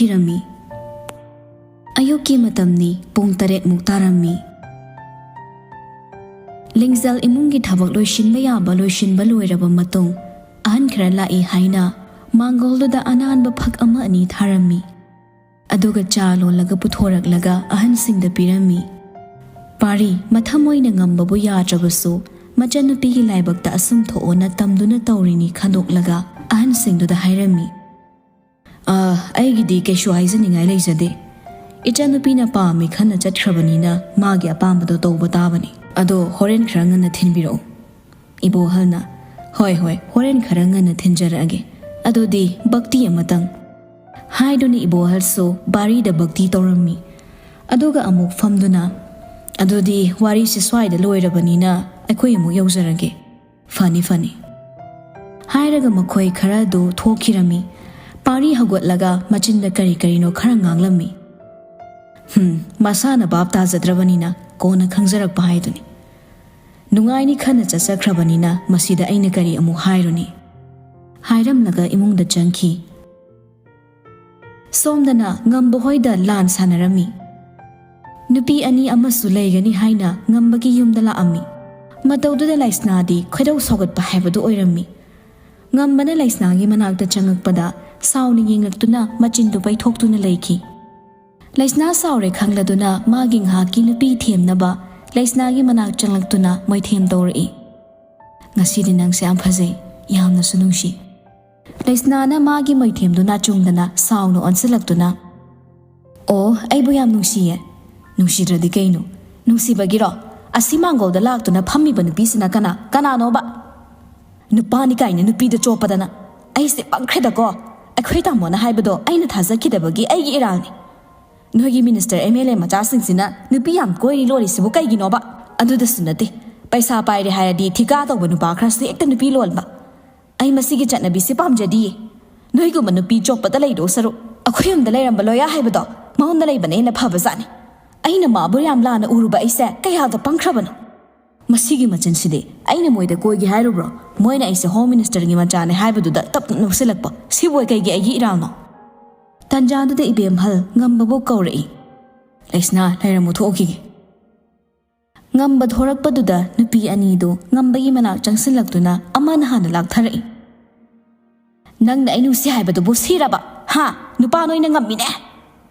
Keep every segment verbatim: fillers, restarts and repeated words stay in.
ꯄꯤꯔꯝꯃꯤ꯫ ꯑꯌꯨꯛꯀꯤ ꯃꯇꯝꯅꯤ, ꯄꯨꯡ ꯇꯔꯦꯠꯃꯨꯛ ꯇꯥꯔꯝꯃꯤ꯫ ꯂꯤꯡꯖꯦꯜ ꯏꯃꯨꯡꯒꯤ ꯊꯕꯛ ꯂꯣꯏꯁꯤꯟꯕ ꯌꯥꯕ ꯂꯣꯏꯁꯤꯟꯕ ꯂꯣꯏꯔꯕ ꯃꯇꯨꯡ, ꯑꯍꯟ ꯈꯔ ꯂꯥꯛꯏ ꯍꯥꯏꯅ ꯃꯥꯡꯒꯣꯜꯗꯨꯗ ꯑꯅꯥꯟꯕ ꯐꯛ ꯑꯃ ꯑꯅꯤ ꯊꯥꯔꯝꯃꯤ꯫ ꯑꯗꯨꯒ ꯆꯥ ꯂꯣꯜꯂꯒ ꯄꯨꯊꯣꯔꯛꯂꯒ ꯑꯍꯟꯁꯤꯡꯗ ꯄꯤꯔꯝꯃꯤ꯫ ꯄꯥꯔꯤ, ꯃꯊꯃꯣꯏꯅ ꯉꯝꯕꯕꯨ ꯌꯥꯗ꯭ꯔꯕꯁꯨ, ꯃꯆꯟꯅꯨꯄꯤꯒꯤ ꯂꯥꯏꯕꯛꯇ ꯑꯁꯨꯝ ꯊꯣꯛꯑꯣꯅ ꯇꯝꯗꯨꯅ ꯇꯧꯔꯤꯅꯤ ꯈꯟꯗꯣꯛꯂꯒ ꯑꯍꯟꯁꯤꯡꯗꯨꯗ ꯍꯥꯏꯔꯝꯃꯤ꯫ "ꯑ, ꯑꯩꯒꯤꯗꯤ ꯀꯩꯁꯨ ꯍꯥꯏꯖꯅꯤꯡꯉꯥꯏ ꯂꯩꯖꯗꯦ꯫ ꯏꯆꯟꯅꯨꯄꯤꯅ ꯄꯥꯝꯃꯤ ꯈꯟꯅ ꯆꯠꯈ꯭ꯔꯕꯅꯤꯅ ꯃꯥꯒꯤ ꯑꯄꯥꯝꯕꯗꯣ ꯇꯧꯕ ꯇꯥꯕꯅꯤ꯫ ꯑꯗꯣ ꯍꯣꯔꯦꯟ ꯈꯔ ꯉꯟꯅ ꯊꯤꯟꯕꯤꯔꯛꯎ꯫" ꯏꯕꯣꯍꯜꯅ, "ꯍꯣꯏ, ꯍꯣꯏ, ꯍꯣꯔꯦꯟ ꯈꯔ ꯉꯟꯅ ꯊꯤꯟꯖꯔꯛꯑꯒꯦ꯫ ꯑꯗꯨꯗꯤ ꯚꯛꯇꯤ ꯑꯃꯇꯪ꯫" ꯍꯥꯏꯗꯨꯅ ꯏꯕꯣꯍꯜꯁꯨ ꯕꯥꯔꯤꯗ ꯚꯛꯇꯤ ꯇꯧꯔꯝꯃꯤ꯫ ꯑꯗꯨꯒ ꯑꯃꯨꯛ ꯐꯝꯗꯨꯅ, "ꯑꯗꯨꯗꯤ ꯋꯥꯔꯤꯁꯤ ꯁ꯭ꯋꯥꯏꯗ ꯂꯣꯏꯔꯕꯅꯤꯅ ꯑꯩꯈꯣꯏ ꯑꯃꯨꯛ ꯌꯧꯖꯔꯒꯦ꯫ ꯐꯅꯤ, ꯐꯅꯤ꯫" ꯍꯥꯏꯔꯒ ꯃꯈꯣꯏ ꯈꯔ ꯑꯗꯨ ꯊꯣꯛꯈꯤꯔꯝꯃꯤ꯫ ꯄꯥꯔꯤ ꯍꯧꯒꯠꯂꯒ ꯃꯆꯤꯟꯗ ꯀꯔꯤ ꯀꯔꯤꯅꯣ ꯈꯔ ꯉꯥꯡꯂꯝꯃꯤ꯫ "ꯍꯝ, ꯃꯁꯥꯅ ꯚꯥꯞ ꯇꯥꯖꯗ꯭ꯔꯕꯅꯤꯅ ꯀꯣꯟꯅ ꯈꯪꯖꯔꯛꯄ ꯍꯥꯏꯗꯨꯅꯤ꯫ ꯅꯨꯡꯉꯥꯏꯅꯤ ꯈꯟꯅ ꯆꯠꯆꯈ꯭ꯔꯕꯅꯤꯅ ꯃꯁꯤꯗ ꯑꯩꯅ ꯀꯔꯤ ꯑꯃꯨꯛ ꯍꯥꯏꯔꯨꯅꯤ?" ꯍꯥꯏꯔꯝꯂꯒ ꯏꯃꯨꯡꯗ ꯆꯪꯈꯤ꯫ ꯁꯣꯝꯗꯅ ꯉꯝꯕ ꯍꯣꯏꯗ ꯂꯥꯟ ꯁꯥꯟꯅꯔꯝꯃꯤ꯫ ꯅꯨꯄꯤ ꯑꯅꯤ ꯑꯃꯁꯨ ꯂꯩꯒꯅꯤ ꯍꯥꯏꯅ ꯉꯝꯕꯒꯤ ꯌꯨꯝꯗ ꯂꯥꯛꯑꯝꯃꯤ꯫ ꯃꯇꯧꯗꯨꯗ ꯂꯩꯁꯅꯥꯗꯤ ꯈꯣꯏꯗꯧ ꯁꯥꯎꯒꯠꯄ ꯍꯥꯏꯕꯗꯨ ꯑꯣꯏꯔꯝꯃꯤ꯫ ꯉꯝꯕꯅ ꯂꯩꯁꯅꯥꯒꯤ ꯃꯅꯥꯛꯇ ꯆꯪꯉꯛꯄꯗ ꯁꯥꯎꯅ ꯌꯦꯡꯂꯛꯇꯨꯅ ꯃꯆꯤꯟꯗꯨ ꯄꯩꯊꯣꯛꯇꯨꯅ ꯂꯩꯈꯤ꯫ ꯂꯩꯁꯅꯥ ꯁꯥꯎꯔꯦ ꯈꯪꯂꯗꯨꯅ ꯃꯥꯒꯤ ꯉꯥꯏꯍꯥꯛꯀꯤ ꯅꯨꯄꯤ ꯊꯦꯝꯅꯕ ꯂꯩꯁꯅꯥꯒꯤ ꯃꯅꯥꯛ ꯆꯪꯂꯛꯇꯨꯅ ꯃꯣꯏꯊꯦꯝ ꯇꯧꯔꯛꯏ꯫ "ꯉꯁꯤꯗꯤ ꯅꯪꯁꯦ ꯌꯥꯝ ꯐꯖꯩ, ꯌꯥꯝꯅꯁꯨ ꯅꯨꯡꯁꯤ꯫" ꯂꯩꯁꯅꯥꯅ ꯃꯥꯒꯤ ꯃꯣꯏꯊꯦꯝꯗꯨ ꯅꯥꯆꯨꯡꯗꯅ ꯁꯥꯎꯅ ꯑꯣꯟꯁꯤꯜꯂꯛꯇꯨꯅ, "ꯑꯣ, ꯑꯩꯕꯨ ꯌꯥꯝ ꯅꯨꯡꯁꯤꯌꯦ꯫ ꯅꯨꯡꯁꯤꯗ꯭ꯔꯗꯤ ꯀꯩꯅꯣ? ꯅꯨꯡꯁꯤꯕꯒꯤꯔꯣ? ꯑꯁꯤ ꯃꯥꯡꯒꯣꯜꯗ ꯂꯥꯛꯇꯨꯅ ꯐꯝꯃꯤꯕ ꯅꯨꯄꯤꯁꯤꯅ ꯀꯅꯥ, ꯀꯅꯥꯅꯣꯕ? ꯅꯨꯄꯥꯅꯤ ꯀꯥꯏꯅ ꯅꯨꯄꯤꯗ ꯆꯣꯞꯄꯗꯅ꯫ ꯑꯩꯁꯦ ꯄꯪꯈ꯭ꯔꯦꯗꯀꯣ꯫ ꯑꯩꯈꯣꯏ ꯇꯥꯃꯣꯅ ꯍꯥꯏꯕꯗꯣ ꯑꯩꯅ ꯊꯥꯖꯈꯤꯗꯕꯒꯤ ꯑꯩꯒꯤ ꯏꯔꯥꯜꯅꯤ꯫ ꯅꯣꯏꯒꯤ ꯃꯤꯅꯤꯁꯇꯔ ꯑꯦꯝ ꯑꯦꯜ ꯑꯦ ꯃꯆꯥꯁꯤꯡꯁꯤꯅ ꯅꯨꯄꯤ ꯌꯥꯝ ꯀꯣꯏꯔꯤ ꯂꯣꯜꯂꯤꯁꯤꯕꯨ ꯀꯩꯒꯤꯅꯣꯕ? ꯑꯗꯨꯗꯁꯨ ꯅꯠꯇꯦ, ꯄꯩꯁꯥ ꯄꯥꯏꯔꯦ ꯍꯥꯏꯔꯗꯤ ꯊꯤꯀꯥ ꯇꯧꯕ ꯅꯨꯄꯥ ꯈꯔꯁꯨ ꯍꯦꯛꯇ ꯅꯨꯄꯤ ꯂꯣꯟꯕ꯫ ꯑꯩ ꯃꯁꯤꯒꯤ ꯆꯠꯅꯕꯤꯁꯤ ꯄꯥꯝꯖꯗꯤꯌꯦ꯫ ꯅꯣꯏꯒꯨꯝꯕ ꯅꯨꯄꯤ ꯆꯣꯞꯄꯗ ꯂꯩꯗꯧ ꯁꯔꯨꯛ ꯑꯩꯈꯣꯏ ꯌꯨꯝꯗ ꯂꯩꯔꯝꯕ ꯂꯣꯌꯥ ꯍꯥꯏꯕꯗꯣ ꯃꯉꯣꯟꯗ ꯂꯩꯕꯅ ꯍꯦꯟꯅ ꯐꯕꯖꯥꯠꯅꯤ꯫ ꯑꯩꯅ ꯃꯥꯕꯨ ꯌꯥꯝ ꯂꯥꯟꯅ ꯎꯔꯨꯕ ꯑꯩꯁꯦ ꯀꯌꯥꯗ ꯄꯪꯈ꯭ꯔꯕꯅꯣ꯫ ꯃꯁꯤꯒꯤ ꯃꯆꯤꯟꯁꯤꯗꯤ ꯑꯩꯅ ꯃꯣꯏꯗ ꯀꯣꯏꯒꯦ ꯍꯥꯏꯔꯨꯕ꯭ꯔꯣ? ꯃꯣꯏꯅ ꯑꯩꯁꯦ ꯍꯣꯝ ꯃꯤꯅꯤꯁꯇꯔꯒꯤ ꯃꯆꯥꯅꯦ ꯍꯥꯏꯕꯗꯨꯗ ꯇꯞꯅ ꯅꯣꯛꯁꯤꯜꯂꯛꯄ꯫ ꯁꯤꯕꯨ ꯑꯩ ꯀꯩꯒꯤ ꯑꯩꯒꯤ ꯏꯔꯥꯜꯅꯣ?" ꯇꯟꯖꯥꯗꯨꯗ ꯏꯕꯦꯝꯍꯜ ꯉꯝꯕꯕꯨ ꯀꯧꯔꯛꯏ꯫ "ꯂꯩꯁꯅꯥ, ꯂꯩꯔꯝꯃꯨ, ꯊꯣꯛꯈꯤꯒꯦ꯫" ꯉꯝꯕ ꯊꯣꯔꯛꯄꯗꯨꯗ ꯅꯨꯄꯤ ꯑꯅꯤꯗꯨ ꯉꯝꯕꯒꯤ ꯃꯅꯥꯛ ꯆꯪꯁꯤꯜꯂꯛꯇꯨꯅ ꯑꯃꯅ ꯍꯥꯟꯅ ꯂꯥꯛꯊꯔꯛꯏ꯫ "ꯅꯪꯅ ꯑꯩ ꯅꯨꯡꯁꯤ ꯍꯥꯏꯕꯗꯨꯕꯨ ꯁꯤꯔꯕ? ꯍꯥ? ꯅꯨꯄꯥ ꯅꯣꯏꯅ ꯉꯝꯃꯤꯅꯦ!"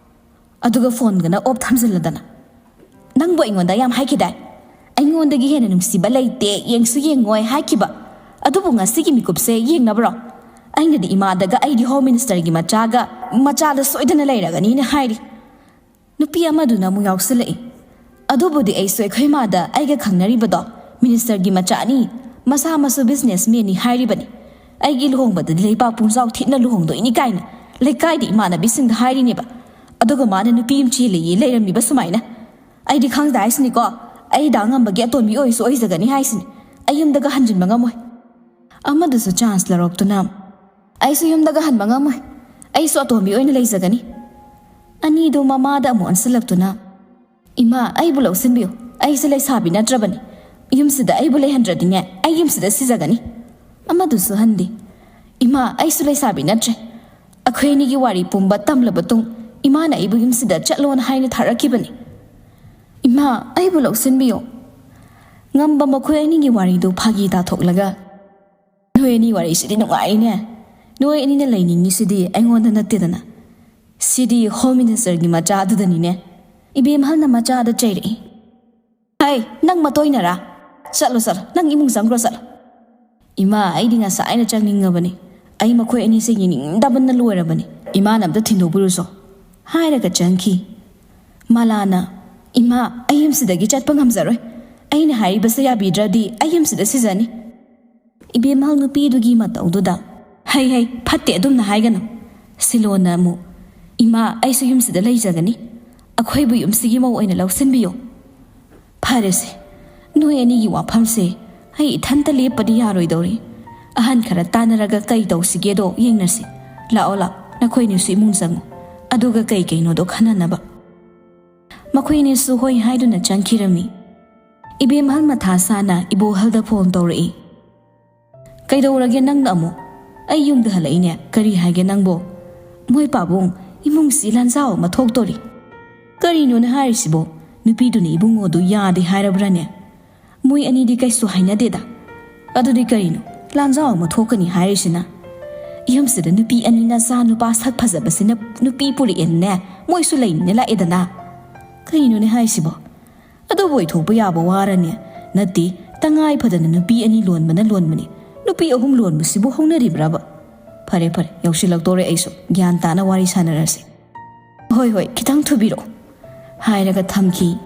ꯑꯗꯨꯒ ꯐꯣꯟꯒꯅ ꯑꯣꯞ ꯊꯝꯖꯤꯜꯂꯗꯅ, "ꯅꯪꯕꯨ ꯑꯩꯉꯣꯟꯗ ꯌꯥꯝ ꯍꯥꯏꯈꯤꯗꯥꯏ? ꯑꯩꯉꯣꯟꯗꯒꯤ ꯍꯦꯟꯅ ꯅꯨꯡꯁꯤꯕ ꯂꯩꯇꯦ, ꯌꯦꯡꯁꯨ ꯌꯦꯡꯉꯣꯏ ꯍꯥꯏꯈꯤꯕ꯫ ꯑꯗꯨꯕꯨ ꯉꯁꯤꯒꯤ ꯃꯤꯀꯨꯞꯁꯦ ꯌꯦꯡꯅꯕ꯭ꯔꯣ? ꯑꯩꯅꯗꯤ ꯏꯃꯥꯗꯒ ꯑꯩꯗꯤ ꯍꯣꯝ ꯃꯤꯅꯤꯁꯇꯔꯒꯤ ꯃꯆꯥꯒ, ꯃꯆꯥꯗ ꯁꯣꯏꯗꯅ ꯂꯩꯔꯒꯅꯤꯅ ꯍꯥꯏꯔꯤ꯫" ꯅꯨꯄꯤ ꯑꯃꯗꯨꯅ ꯑꯃꯨꯛ ꯌꯥꯎꯁꯤꯜꯂꯛꯏ꯫ "ꯑꯗꯨꯕꯨꯗꯤ ꯑꯩꯁꯨ ꯑꯩꯈꯣꯏ ꯃꯥꯗ ꯑꯩꯒ ꯈꯪꯅꯔꯤꯕꯗꯣ ꯃꯤꯅꯤꯁꯇꯔꯒꯤ ꯃꯆꯥꯅꯤ, ꯃꯁꯥ ꯃꯁꯨ ꯕꯤꯖꯤꯅꯦꯁꯃꯦꯟꯅꯤ ꯍꯥꯏꯔꯤꯕꯅꯤ꯫ ꯑꯩꯒꯤ ꯂꯨꯍꯣꯡꯕꯗꯗꯤ ꯂꯩꯄꯥꯛ ꯄꯨꯡꯖꯥꯎ ꯊꯤꯠꯅ ꯂꯨꯍꯣꯡꯗꯣꯏꯅꯤ ꯀꯥꯏꯅ ꯂꯩꯀꯥꯏꯗ ꯏꯃꯥꯟꯅꯕꯤꯁꯤꯡꯗ ꯍꯥꯏꯔꯤꯅꯦꯕ꯫ ꯑꯗꯨꯒ ꯃꯥꯅ ꯅꯨꯄꯤ ꯑꯃ ꯆꯦꯜꯂꯦꯌꯦ ꯂꯩꯔꯝꯃꯤꯕ ꯁꯨꯃꯥꯏꯅ꯫ ꯑꯩꯗꯤ ꯈꯪꯗ ꯍꯥꯏꯁꯤꯅꯤꯀꯣ, ꯑꯩ ꯗꯥ ꯉꯝꯕꯒꯤ ꯑꯇꯣꯝꯕꯤ ꯑꯣꯏꯁꯨ ꯑꯣꯏꯖꯒꯅꯤ ꯍꯥꯏꯁꯤꯅꯤ꯫ ꯑꯩ ꯌꯨꯝꯗꯒ ꯍꯟꯖꯤꯟꯕ ꯉꯝꯃꯣꯏ꯫" ꯑꯃꯗꯨꯁꯨ ꯆꯥꯟꯁ ꯂꯧꯔꯛꯇꯨꯅ, "ꯑꯩꯁꯨ ꯌꯨꯝꯗꯒ ꯍꯟꯕ ꯉꯝꯃꯣꯏ꯫ ꯑꯩꯁꯨ ꯑꯇꯣꯝꯕꯤ ꯑꯣꯏꯅ ꯂꯩꯖꯒꯅꯤ꯫" ꯑꯅꯤꯗꯨ ꯃꯃꯥꯗ ꯑꯃꯨꯛ ꯑꯣꯟꯁꯤꯜꯂꯛꯇꯨꯅ, "ꯏꯃꯥ, ꯑꯩꯕꯨ ꯂꯧꯁꯤꯟꯕꯤꯌꯨ꯫ ꯑꯩꯁꯦ ꯂꯩꯁꯥꯕꯤ ꯅꯠꯇ꯭ꯔꯕꯅꯤ꯫ ꯌꯨꯝꯁꯤꯗ ꯑꯩꯕꯨ ꯂꯩꯍꯟꯗ꯭ꯔꯗꯤꯅꯦ, ꯑꯩ ꯌꯨꯝꯁꯤꯗ ꯁꯤꯖꯒꯅꯤ꯫" ꯑꯃꯗꯨꯁꯨ ꯍꯟꯗꯦ꯫ "ꯏꯃꯥ, ꯑꯩꯁꯨ ꯂꯩꯁꯥꯕꯤ ꯅꯠꯇ꯭ꯔꯦ꯫ ꯑꯩꯈꯣꯏ ꯑꯅꯤꯒꯤ ꯋꯥꯔꯤ ꯄꯨꯝꯕ ꯇꯝꯂꯕ ꯇꯨꯡ ꯏꯃꯥꯅ ꯑꯩꯕꯨ ꯌꯨꯝꯁꯤꯗ ꯆꯠꯂꯣꯅ ꯍꯥꯏꯅ ꯊꯥꯔꯛꯈꯤꯕꯅꯤ꯫ ꯏꯃꯥ, ꯑꯩꯕꯨ ꯂꯧꯁꯤꯟꯕꯤꯌꯨ꯫" ꯉꯝꯕ ꯃꯈꯣꯏ ꯑꯅꯤꯒꯤ ꯋꯥꯔꯤꯗꯨ ꯐꯥꯒꯤ ꯇꯥꯊꯣꯛꯂꯒ, "ꯅꯣꯏ ꯑꯅꯤ ꯋꯥꯔꯤꯁꯤꯗꯤ ꯅꯨꯡꯉꯥꯏꯔꯤꯅꯦ꯫ ꯅꯣꯏ ꯑꯅꯤꯅ ꯂꯩꯅꯤꯡꯉꯤꯁꯤꯗꯤ ꯑꯩꯉꯣꯟꯗ ꯅꯠꯇꯦꯗꯅ꯫ ꯁꯤꯗꯤ ꯍꯣꯝ ꯃꯤꯅꯤꯁꯇꯔꯒꯤ ꯃꯆꯥ ꯑꯗꯨꯗꯅꯤꯅꯦ꯫" ꯏꯕꯦꯝꯍꯜꯅ ꯃꯆꯥꯗ ꯆꯩꯔꯛꯏ꯫ "ꯍꯩ, ꯅꯪ ꯃꯇꯣꯏꯅꯔꯥ? ꯆꯠꯂꯣ, ꯆꯠꯂꯣ, ꯅꯪ ꯏꯃꯨꯡ ꯆꯪꯈ꯭ꯔꯣ, ꯆꯠꯂꯣ꯫" "ꯏꯃꯥ, ꯑꯩꯗꯤ ꯉꯁꯥꯏꯅ ꯆꯪꯅꯤꯡꯉꯕꯅꯤ꯫ ꯑꯩ ꯃꯈꯣꯏ ꯑꯅꯤꯁꯦ ꯌꯦꯡꯅꯤꯡꯗꯕꯅ ꯂꯣꯏꯔꯕꯅꯤ꯫ ꯏꯃꯥꯅ ꯑꯝꯇ ꯊꯤꯟꯗꯣꯛꯄꯤꯔꯨꯁꯣ꯫" ꯍꯥꯏꯔꯒ ꯆꯪꯈꯤ꯫ ꯃꯂꯥꯅ, "ꯏꯃꯥ, ꯑꯩ ꯌꯨꯝꯁꯤꯗꯒꯤ ꯆꯠꯄ ꯉꯝꯖꯔꯣꯏ꯫ ꯑꯩꯅ ꯍꯥꯏꯔꯤꯕꯁꯦ ꯌꯥꯕꯤꯗ꯭ꯔꯗꯤ ꯑꯩ ꯌꯨꯝꯁꯤꯗ ꯁꯤꯖꯅꯤ꯫" ꯏꯕꯦꯝꯍꯜ ꯅꯨꯄꯤꯗꯨꯒꯤ ꯃꯇꯧꯗꯨꯗ, "ꯍꯩ, ꯍꯩ, ꯐꯠꯇꯦ, ꯑꯗꯨꯝꯅ ꯍꯥꯏꯒꯅꯨ꯫" ꯁꯤꯂꯣꯟꯅ ꯑꯃꯨꯛ, "ꯏꯃꯥ, ꯑꯩꯁꯨ ꯌꯨꯝꯁꯤꯗ ꯂꯩꯖꯒꯅꯤ꯫ ꯑꯩꯈꯣꯏꯕꯨ ꯌꯨꯝꯁꯤꯒꯤ ꯃꯧ ꯑꯣꯏꯅ ꯂꯧꯁꯤꯟꯕꯤꯌꯨ꯫" "ꯐꯔꯦꯁꯦ, ꯅꯣꯏ ꯑꯅꯤꯒꯤ ꯋꯥꯐꯝꯁꯦ ꯑꯩ ꯏꯊꯟꯇ ꯂꯦꯞꯄꯗꯤ ꯌꯥꯔꯣꯏꯗꯧꯔꯤ꯫ ꯑꯍꯟ ꯈꯔ ꯇꯥꯟꯅꯔꯒ ꯀꯩ ꯇꯧꯁꯤꯒꯦꯗꯣ ꯌꯦꯡꯅꯁꯤ꯫ ꯂꯥꯛꯑꯣ, ꯂꯥꯛꯑꯣ, ꯅꯈꯣꯏꯅꯤꯁꯨ ꯏꯃꯨꯡ ꯆꯪꯉꯨ꯫ ꯑꯗꯨꯒ ꯀꯩ ꯀꯩꯅꯣꯗꯣ ꯈꯟꯅꯅꯕ꯫" ꯃꯈꯣꯏꯅꯤꯁꯨ ꯍꯣꯏ ꯍꯥꯏꯗꯨꯅ ꯆꯪꯈꯤꯔꯝꯃꯤ꯫ ꯏꯕꯦꯝꯍꯜ ꯃꯊꯥ ꯁꯥꯅ ꯏꯕꯣꯍꯜꯗ ꯐꯣꯟ ꯇꯧꯔꯛꯏ꯫ "ꯀꯩꯗꯧꯔꯒꯦ ꯅꯪꯅ ꯑꯃꯨꯛ? ꯑꯩ ꯌꯨꯝꯗ ꯍꯜꯂꯛꯏꯅꯦ, ꯀꯔꯤ ꯍꯥꯏꯒꯦ ꯅꯪꯕꯣ?" "ꯃꯣꯏ ꯄꯥꯕꯨꯡ, ꯏꯃꯨꯡꯁꯤ ꯂꯥꯟꯖꯥꯎ ꯑꯃ ꯊꯣꯛꯇꯣꯔꯤ꯫ ꯀꯔꯤꯅꯣꯅꯦ ꯍꯥꯏꯔꯤꯁꯤꯕꯣ? ꯅꯨꯄꯤꯗꯨꯅ ꯏꯕꯨꯡꯉꯣꯗꯨ ꯌꯥꯗꯦ ꯍꯥꯏꯔꯕ꯭ꯔꯥꯅꯦ? ꯃꯣꯏ ꯑꯅꯤꯗꯤ ꯀꯩꯁꯨ ꯍꯥꯏꯅꯗꯦꯗ꯫ ꯑꯗꯨꯗꯤ ꯀꯔꯤꯅꯣ? ꯂꯥꯟꯖꯥꯎ ꯑꯃ ꯊꯣꯛꯀꯅꯤ ꯍꯥꯏꯔꯤꯁꯤꯅ? ꯌꯨꯝꯁꯤꯗ ꯅꯨꯄꯤ ꯑꯅꯤ ꯅꯆꯥ ꯅꯨꯄꯥ ꯁꯛ ꯐꯖꯕꯁꯤꯅ ꯅꯨꯄꯤ ꯄꯨꯔꯛꯑꯦꯅꯅꯦ, ꯃꯣꯏꯁꯨ ꯂꯩꯅꯤꯅ ꯂꯥꯛꯑꯦꯗꯅ꯫ ꯀꯔꯤꯅꯣꯅꯦ ꯍꯥꯏꯁꯤꯕꯣ? ꯑꯗꯨꯕꯨ ꯑꯣꯏꯊꯣꯛꯄ ꯌꯥꯕ ꯋꯥꯔꯅꯦ? ꯅꯠꯇꯦ, ꯇꯉꯥꯏ ꯐꯗꯅ ꯅꯨꯄꯤ ꯑꯅꯤ ꯂꯣꯟꯕꯅ ꯂꯣꯟꯕꯅꯤ꯫ ꯅꯨꯄꯤ ꯑꯍꯨꯝ ꯂꯣꯟꯕꯁꯤꯕꯨ ꯍꯧꯅꯔꯤꯕ꯭ꯔꯕ? ꯐꯔꯦ ꯐꯔꯦ, ꯌꯧꯁꯤꯜꯂꯛꯇꯣꯔꯦ, ꯑꯩꯁꯨ ꯒ꯭ꯌꯥꯟ ꯇꯥꯅ ꯋꯥꯔꯤ ꯁꯥꯟꯅꯔꯁꯤ꯫ ꯍꯣꯏ ꯍꯣꯏ, ꯈꯤꯇꯪ ꯊꯨꯕꯤꯔꯛꯑꯣ, ꯍꯥꯏꯔꯒ ꯊꯝꯈꯤ꯫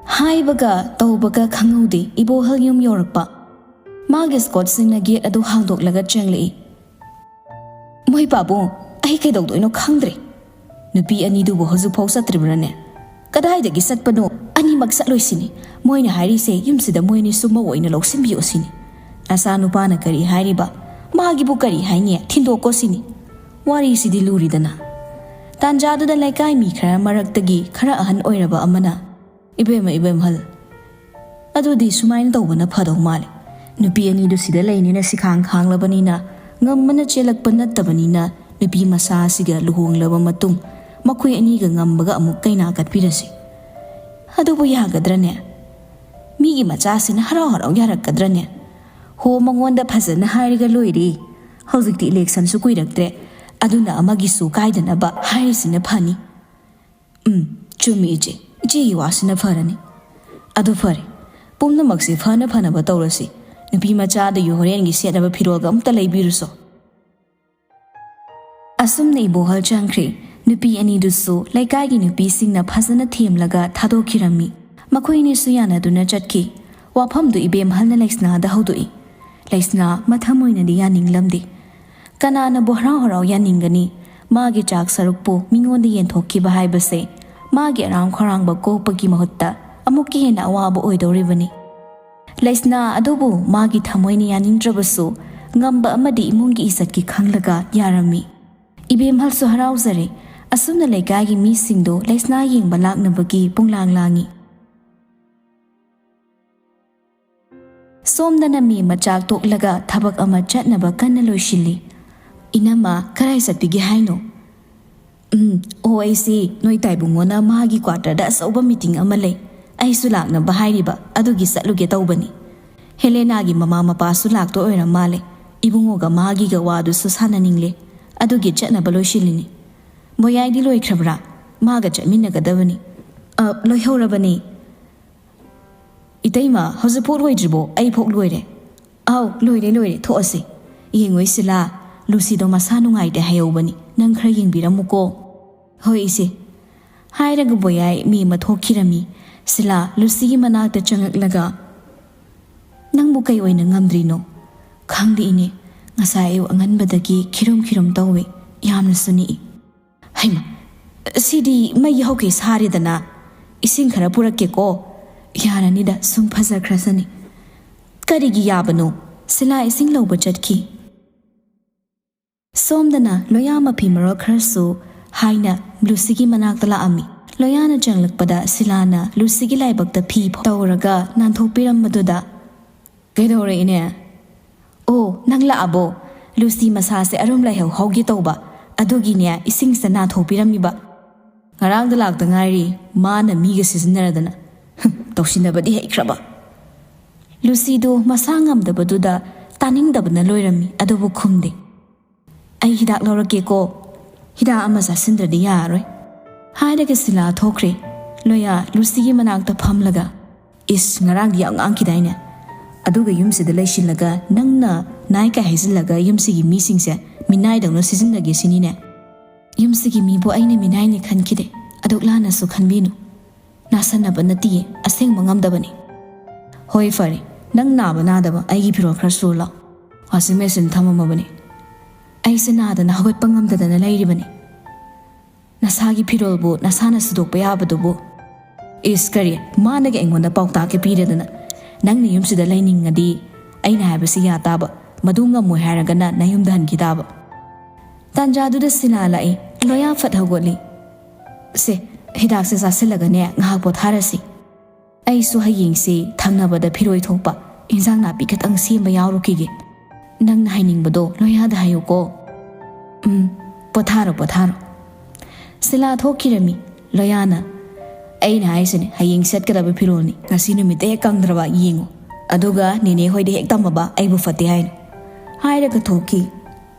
ꯍꯥꯏꯕꯒ ꯇꯧꯕꯒ ꯈꯪꯍꯧꯗꯦ, ꯏꯕꯣꯍꯜ ꯌꯨꯝ ꯌꯧꯔꯛꯄ꯫ ꯃꯥꯒꯤ ꯁ꯭ꯀꯣꯠꯁꯤꯡꯅ ꯒꯦꯠ ꯑꯗꯨ ꯍꯥꯡꯗꯣꯛꯂꯒ ꯆꯪꯂꯛꯏ꯫ ꯃꯣꯏ ꯄꯥꯕꯨꯡ, ꯑꯩ ꯀꯩꯗꯧꯗꯣꯏꯅꯣ ꯈꯪꯗ꯭ꯔꯦ꯫ ꯅꯨꯄꯤ ꯑꯅꯤꯗꯨꯕꯨ ꯍꯧꯖꯤꯛꯐꯥꯎ ꯆꯠꯇ꯭ꯔꯤꯕ꯭ꯔꯥꯅꯦ? ꯀꯗꯥꯏꯗꯒꯤ ꯆꯠꯄꯅꯣ? ꯑꯅꯤꯃꯛ ꯆꯠꯂꯣꯏ ꯁꯤꯅꯤ꯫ ꯃꯣꯏꯅ ꯍꯥꯏꯔꯤꯁꯦ ꯌꯨꯝꯁꯤꯗ ꯃꯣꯏ ꯑꯅꯤꯁꯨ ꯃꯧ ꯑꯣꯏꯅ ꯂꯧꯁꯤꯟꯕꯤꯌꯣ ꯁꯤꯅꯤ꯫ ꯅꯆꯥ ꯅꯨꯄꯥꯅ ꯀꯔꯤ ꯍꯥꯏꯔꯤꯕ? ꯃꯥꯒꯤꯕꯨ ꯀꯔꯤ ꯍꯥꯏꯅꯤ? ꯊꯤꯟꯗꯣꯛꯀꯣ ꯁꯤꯅꯤ꯫ ꯋꯥꯔꯤꯁꯤꯗꯤ ꯂꯨꯔꯤꯗꯅ꯫ ꯇꯥꯟꯖꯥꯗꯨꯗ ꯂꯩꯀꯥꯏ ꯃꯤ ꯈꯔ ꯃꯔꯛꯇꯒꯤ ꯈꯔ ꯑꯍꯟ ꯑꯣꯏꯔꯕ ꯑꯃꯅ, "ꯏꯕꯦꯝꯃ, ꯏꯕꯦꯝꯍꯜ, ꯑꯗꯨꯗꯤ ꯁꯨꯃꯥꯏꯅ ꯇꯧꯕꯅ ꯐꯗꯧ ꯃꯥꯜꯂꯦ꯫ ꯅꯨꯄꯤ ꯑꯅꯤꯗꯨ ꯁꯤꯗ ꯂꯩꯅꯤꯅ ꯁꯤꯈꯥꯡ ꯈꯥꯡꯂꯕꯅꯤꯅ, ꯉꯝꯕꯅ ꯆꯦꯜꯂꯛꯄ ꯅꯠꯇꯕꯅꯤꯅ, ꯅꯨꯄꯤ ꯃꯆꯥ ꯑꯁꯤꯒ ꯂꯨꯍꯣꯡꯂꯕ ꯃꯇꯨꯡ ꯃꯈꯣꯏ ꯑꯅꯤꯒ ꯉꯝꯕꯒ ꯑꯃꯨꯛ ꯀꯩꯅꯥ ꯀꯠꯄꯤꯔꯁꯤ꯫" "ꯑꯗꯨꯕꯨ ꯌꯥꯒꯗ꯭ꯔꯅꯦ? ꯃꯤꯒꯤ ꯃꯆꯥꯁꯤꯅ ꯍꯔꯥꯎ ꯍꯔꯥꯎ ꯌꯥꯔꯛꯀꯗ꯭ꯔꯅꯦ? ꯍꯣ, ꯃꯉꯣꯟꯗ ꯐꯖꯅ ꯍꯥꯏꯔꯒ ꯂꯣꯏꯔꯦ꯫ ꯍꯧꯖꯤꯛꯇꯤ ꯏꯂꯦꯛꯁꯟꯁꯨ ꯀꯨꯏꯔꯛꯇ꯭ꯔꯦ, ꯑꯗꯨꯅ ꯑꯃꯒꯤꯁꯨ ꯀꯥꯏꯗꯅꯕ ꯍꯥꯏꯔꯤꯁꯤꯅ ꯐꯅꯤ꯫" "ꯎꯝ, ꯆꯨꯝꯃꯤ ꯏꯆꯦ, ꯏꯆꯦꯒꯤ ꯋꯥꯁꯤꯅ ꯐꯔꯅꯤ꯫ ꯑꯗꯨ ꯐꯔꯦ, ꯄꯨꯝꯅꯃꯛꯁꯦ ꯐꯅ ꯐꯅꯕ ꯇꯧꯔꯁꯤ꯫ ꯅꯨꯄꯤ ꯃꯆꯥꯗꯨꯒꯤ ꯍꯣꯔꯦꯟꯒꯤ ꯁꯦꯠꯅꯕ ꯐꯤꯔꯣꯜꯒ ꯑꯝꯇ ꯂꯩꯕꯤꯔꯨꯁꯣ꯫" ꯑꯁꯨꯝꯅ ꯏꯕꯣꯍꯜ ꯆꯪꯈ꯭ꯔꯦ꯫ ꯅꯨꯄꯤ ꯑꯅꯤꯗꯨꯁꯨ ꯂꯩꯀꯥꯏꯒꯤ ꯅꯨꯄꯤꯁꯤꯡꯅ ꯐꯖꯅ ꯊꯦꯝꯂꯒ ꯊꯥꯗꯣꯛꯈꯤꯔꯝꯃꯤ꯫ ꯃꯈꯣꯏ ꯑꯅꯤꯁꯨ ꯌꯥꯅꯗꯨꯅ ꯆꯠꯈꯤ꯫ ꯋꯥꯐꯝꯗꯨ ꯏꯕꯦꯝꯍꯜꯅ ꯂꯩꯁꯅꯥꯗ ꯍꯧꯗꯣꯛꯏ꯫ ꯂꯩꯁꯅꯥ ꯃꯊꯃꯣꯏꯅꯗꯤ ꯌꯥꯅꯤꯡꯂꯝꯗꯦ꯫ ꯀꯅꯥꯅꯕꯨ ꯍꯔꯥꯎ ꯍꯔꯥꯎ ꯌꯥꯅꯤꯡꯒꯅꯤ? ꯃꯥꯒꯤ ꯆꯥꯛ ꯁꯔꯨꯛꯄꯨ ꯃꯤꯉꯣꯟꯗ ꯌꯦꯟꯊꯣꯛꯈꯤꯕ ꯍꯥꯏꯕꯁꯦ ꯃꯥꯒꯤ ꯑꯔꯥꯝ ꯈꯧꯔꯥꯡꯕ ꯀꯣꯛꯄꯒꯤ ꯃꯍꯨꯠꯇ ꯑꯃꯨꯛꯀ ꯍꯦꯟꯅ ꯑꯋꯥꯕ ꯑꯣꯏꯗꯧꯔꯤꯕꯅꯤ꯫ ꯂꯩꯁꯅꯥ ꯑꯗꯨꯕꯨ ꯃꯥꯒꯤ ꯊꯃꯣꯏꯅ ꯌꯥꯅꯤꯡꯗ꯭ꯔꯕꯁꯨ, ꯉꯝꯕ ꯑꯃꯗꯤ ꯏꯃꯨꯡꯒꯤ ꯏꯖꯠꯀꯤ ꯈꯪꯂꯒ ꯌꯥꯔꯝꯃꯤ꯫ ꯏꯕꯦꯝꯍꯜꯁꯨ ꯍꯔꯥꯎꯖꯔꯦ꯫ ꯑꯁꯨꯝꯅ ꯂꯩꯀꯥꯏꯒꯤ ꯃꯤꯁꯤꯡꯗꯨ ꯂꯩꯁꯅꯥ ꯌꯦꯡꯕ ꯂꯥꯛꯅꯕꯒꯤ ꯄꯨꯡꯂꯥꯡ ꯂꯥꯡꯏ꯫ ꯁꯣꯝꯗꯅ ꯃꯦꯝꯃ ꯆꯥꯛ ꯇꯣꯛꯂꯒ ꯊꯕꯛ ꯑꯃ ꯆꯠꯅꯕ ꯀꯟꯅ ꯂꯣꯏꯁꯤꯜꯂꯤ꯫ "ꯏꯅꯝꯃ, ꯀꯔꯥꯏ ꯆꯠꯄꯤꯒꯦ ꯍꯥꯏꯅꯣ?" "ꯎꯝ, ꯑꯣ, ꯑꯩꯁꯤ ꯅꯣꯏ ꯇꯥꯏꯕꯨꯡꯉꯣꯅ ꯃꯥꯒꯤ ꯀ꯭ꯋꯥꯇꯔꯗ ꯑꯆꯧꯕ ꯃꯤꯇꯤꯡ ꯑꯃ ꯂꯩ, ꯑꯩꯁꯨ ꯂꯥꯛꯅꯕ ꯍꯥꯏꯔꯤꯕ, ꯑꯗꯨꯒꯤ ꯆꯠꯂꯨꯒꯦ ꯇꯧꯕꯅꯤ꯫ ꯍꯦꯂꯦꯅꯥꯒꯤ ꯃꯃꯥ ꯃꯄꯥꯁꯨ ꯂꯥꯛꯇꯣꯏ ꯑꯣꯏꯔ ꯃꯥꯜꯂꯦ꯫ ꯏꯕꯨꯡꯉꯣꯒ ꯃꯥꯒꯤꯒ ꯋꯥꯗꯨꯁꯨ ꯁꯥꯟꯅꯅꯤꯡꯂꯦ, ꯑꯗꯨꯒꯤ ꯆꯠꯅꯕ ꯂꯣꯏꯁꯤꯜꯂꯤꯅꯤ꯫ ꯃꯣꯌꯥꯏꯗꯤ ꯂꯣꯏꯈ꯭ꯔꯕ꯭ꯔꯥ? ꯃꯥꯒ ꯆꯠꯃꯤꯟꯅꯒꯗꯕꯅꯤ꯫" "ꯑ, ꯂꯣꯏꯍꯧꯔꯕꯅꯤ꯫ ꯏꯇꯩꯃ, ꯍꯧꯖꯤꯛꯐꯥꯎ ꯂꯣꯏꯗ꯭ꯔꯤꯕꯣ? ꯑꯩꯐꯥꯎ ꯂꯣꯏꯔꯦ꯫" "ꯑꯥꯎ, ꯂꯣꯏꯔꯦ, ꯂꯣꯏꯔꯦ, ꯊꯣꯛꯑꯁꯤ꯫ ꯌꯦꯡꯉꯣꯏ ꯁꯤꯂꯥ, ꯂꯨꯁꯤꯗꯣ ꯃꯁꯥ ꯅꯨꯡꯉꯥꯏꯇꯦ ꯍꯥꯏꯍꯧꯕꯅꯤ, ꯅꯪ ꯈꯔ ꯌꯦꯡꯕꯤꯔꯝꯃꯨꯀꯣ꯫" "ꯍꯣꯏ, ꯏꯆꯦ꯫" ꯍꯥꯏꯔꯒ ꯕꯣꯌꯥꯏ ꯃꯤ ꯑꯃ ꯊꯣꯛꯈꯤꯔꯝꯃꯤ꯫ ꯁꯤꯂꯥ ꯂꯨꯁꯤꯒꯤ ꯃꯅꯥꯛꯇ ꯆꯪꯉꯛꯂꯒ, "ꯅꯪꯕꯨ ꯀꯩ ꯑꯣꯏꯅ ꯉꯝꯗ꯭ꯔꯤꯅꯣ?" "ꯈꯪꯗꯦ ꯏꯅꯦ, ꯉꯁꯥꯏ ꯑꯌꯨꯛ ꯑꯉꯟꯕꯗꯒꯤ ꯈꯤꯔꯨꯝ ꯈꯤꯔꯨꯝ ꯇꯧꯏ, ꯌꯥꯝꯅꯁꯨ ꯅꯤꯛꯏ꯫" "ꯍꯩꯃ, ꯁꯤꯗꯤ ꯃꯩ ꯍꯧꯈꯩ ꯁꯥꯔꯦꯗꯅ꯫ ꯏꯁꯤꯡ ꯈꯔ ꯄꯨꯔꯛꯀꯦꯀꯣ, ꯌꯥꯔꯅꯤꯗ, ꯁꯨꯝ ꯐꯖꯈ꯭ꯔꯁꯅꯤ꯫" "ꯀꯔꯤꯒꯤ ꯌꯥꯕꯅꯣ?" ꯁꯤꯂꯥ ꯏꯁꯤꯡ ꯂꯧꯕ ꯆꯠꯈꯤ꯫ ꯁꯣꯝꯗꯅ ꯂꯣꯌꯥ ꯃꯐꯤ ꯃꯔꯣꯜ ꯈꯔꯁꯨ ꯍꯥꯏꯅ ꯂꯨꯁꯤꯒꯤ ꯃꯅꯥꯛꯇ ꯂꯥꯛꯑꯝꯃꯤ꯫ ꯂꯣꯌꯥꯅ ꯆꯪꯂꯛꯄꯗ ꯁꯤꯂꯥꯅ ꯂꯨꯁꯤꯒꯤ ꯂꯥꯏꯕꯛꯇ ꯐꯤ ꯇꯧꯔꯒ ꯅꯥꯟꯊꯣꯛꯄꯤꯔꯝꯕꯗꯨꯗ, "ꯀꯩꯗꯧꯔꯦ, ꯏꯅꯦ?" "ꯑꯣ, ꯅꯪ ꯂꯥꯛꯑꯕꯣ? ꯂꯨꯁꯤ ꯃꯁꯥꯁꯦ ꯑꯔꯨꯝ ꯂꯥꯏꯍꯧ ꯍꯧꯒꯦ ꯇꯧꯕ, ꯑꯗꯨꯒꯤꯅꯦ ꯏꯁꯤꯡꯁꯤꯗ ꯅꯥꯟꯊꯣꯛꯄꯤꯔꯝꯃꯤꯕ꯫ ꯉꯔꯥꯡꯗ ꯂꯥꯛꯇ ꯉꯥꯏꯔꯤ, ꯃꯥꯅ ꯃꯤꯒ ꯁꯤꯖꯤꯟꯅꯔꯗꯅ꯫ ꯍꯨꯝ, ꯇꯧꯁꯤꯟꯅꯕꯗꯤ ꯍꯩꯈ꯭ꯔꯕ꯫" ꯂꯨꯁꯤꯗꯨ ꯃꯁꯥ ꯉꯝꯗꯕꯗꯨꯗ ꯇꯥꯅꯤꯡꯗꯕꯅ ꯂꯣꯏꯔꯝꯃꯤ, ꯑꯗꯨꯕꯨ ꯈꯨꯝꯗꯦ꯫ "ꯑꯩ ꯍꯤꯗꯥꯛ ꯂꯧꯔꯛꯀꯦꯀꯣ꯫ ꯍꯤꯗꯥꯛ ꯑꯃ ꯆꯥꯁꯤꯟꯗ꯭ꯔꯗꯤ ꯌꯥꯔꯔꯣꯏ꯫" ꯍꯥꯏꯔꯒ ꯁꯤꯂꯥ ꯊꯣꯛꯈ꯭ꯔꯦ꯫ ꯂꯣꯌꯥ ꯂꯨꯁꯤꯒꯤ ꯃꯅꯥꯛꯇ ꯐꯝꯂꯒ, "ꯏꯁ, ꯉꯔꯥꯡꯗꯤ ꯌꯥꯝ ꯉꯥꯡꯈꯤꯗꯥꯏꯅꯦ? ꯑꯗꯨꯒ ꯌꯨꯝꯁꯤꯗ ꯂꯩꯁꯤꯜꯂꯒ ꯅꯪꯅ ꯅꯥꯏ ꯀꯥꯏ ꯍꯥꯏꯖꯤꯜꯂꯒ ꯌꯨꯝꯁꯤꯒꯤ ꯃꯤꯁꯤꯡꯁꯦ ꯃꯤꯅꯥꯏꯗꯧꯅ ꯁꯤꯖꯤꯟꯅꯒꯦ ꯁꯤꯅꯤꯅꯦ?" "ꯌꯨꯝꯁꯤꯒꯤ ꯃꯤꯕꯨ ꯑꯩꯅ ꯃꯤꯅꯥꯏꯅꯤ ꯈꯟꯈꯤꯗꯦ, ꯑꯗꯨꯛ ꯂꯥꯟꯅꯁꯨ ꯈꯟꯕꯤꯅꯨ꯫ ꯅꯥꯁꯟꯅꯕ ꯅꯠꯇꯤꯌꯦ, ꯑꯁꯦꯡꯕ ꯉꯝꯗꯕꯅꯤ꯫" "ꯍꯣꯏ, ꯐꯔꯦ, ꯅꯪ ꯅꯥꯕ ꯅꯥꯗꯕ ꯑꯩꯒꯤ ꯐꯤꯔꯣꯜ ꯈꯔ ꯁꯨꯔꯨ ꯂꯥꯎ꯫ ꯋꯥꯁꯤꯡ ꯃꯦꯆꯤꯟ ꯊꯝꯃꯝꯃꯕꯅꯤ꯫ ꯑꯩꯁꯦ ꯅꯥꯗꯅ ꯍꯧꯒꯠꯄ ꯉꯝꯗꯗꯅ ꯂꯩꯔꯤꯕꯅꯤ꯫ ꯅꯁꯥꯒꯤ ꯐꯤꯔꯣꯜꯕꯨ ꯅꯁꯥꯅ ꯁꯨꯗꯣꯛꯄ ꯌꯥꯕꯗꯨꯕꯨ꯫" "ꯏꯁ, ꯀꯔꯤ? ꯃꯥꯅꯒ ꯑꯩꯉꯣꯟꯗ ꯄꯥꯎꯇꯥꯛꯀ ꯄꯤꯔꯗꯅ? ꯅꯪꯅ ꯌꯨꯝꯁꯤꯗ ꯂꯩꯅꯤꯡꯉꯗꯤ ꯑꯩꯅ ꯍꯥꯏꯕꯁꯤ ꯌꯥ ꯇꯥꯕ, ꯃꯗꯨ ꯉꯝꯃꯣꯏ ꯍꯥꯏꯔꯒꯅ ꯅꯌꯨꯝꯗ ꯍꯟꯈꯤ ꯇꯥꯕ꯫" ꯇꯥꯟꯖꯥꯗꯨꯗ ꯁꯤꯂꯥ ꯂꯥꯛꯏ꯫ ꯂꯣꯌꯥ ꯐꯠ ꯍꯧꯒꯠꯂꯤ꯫ "ꯁꯦ, ꯍꯤꯗꯥꯛꯁꯦ ꯆꯥꯁꯤꯜꯂꯒꯅꯦ ꯉꯥꯏꯍꯥꯛ ꯄꯣꯊꯥꯔꯁꯤ꯫ ꯑꯩꯁꯨ ꯍꯌꯦꯡꯁꯦ ꯊꯪꯅꯕꯗ ꯐꯤꯔꯣꯏ ꯊꯣꯛꯄ ꯏꯟꯖꯥꯡ ꯅꯥꯄꯤ ꯈꯇꯪ ꯁꯦꯝꯕ ꯌꯥꯎꯔꯨꯈꯤꯒꯦ꯫ ꯅꯪꯅ ꯍꯥꯏꯅꯤꯡꯕꯗꯣ ꯂꯣꯌꯥꯗ ꯍꯥꯏꯌꯨꯀꯣ꯫" "ꯎꯝ, ꯄꯣꯊꯥꯔꯣ, ꯄꯣꯊꯥꯔꯣ꯫ ꯁꯤꯂꯥ ꯊꯣꯛꯈꯤꯔꯝꯃꯤ꯫ ꯂꯣꯌꯥꯅ, "ꯑꯩꯅ ꯍꯥꯏꯁꯤꯅꯦ, ꯍꯌꯦꯡ ꯁꯦꯠꯀꯗꯕ ꯐꯤꯔꯣꯜꯅꯤ, ꯉꯁꯤ ꯅꯨꯃꯤꯠꯇ ꯍꯦꯛ ꯀꯪꯗ꯭ꯔꯕ ꯌꯦꯡꯉꯨ, ꯑꯗꯨꯒ ꯅꯦꯅꯦ ꯍꯣꯏꯗ ꯍꯦꯛ ꯇꯝꯃꯕ ꯑꯩꯕꯨ ꯐꯠꯇꯦ ꯍꯥꯏꯅ" ꯍꯥꯏꯔꯒ ꯊꯣꯛꯈꯤ꯫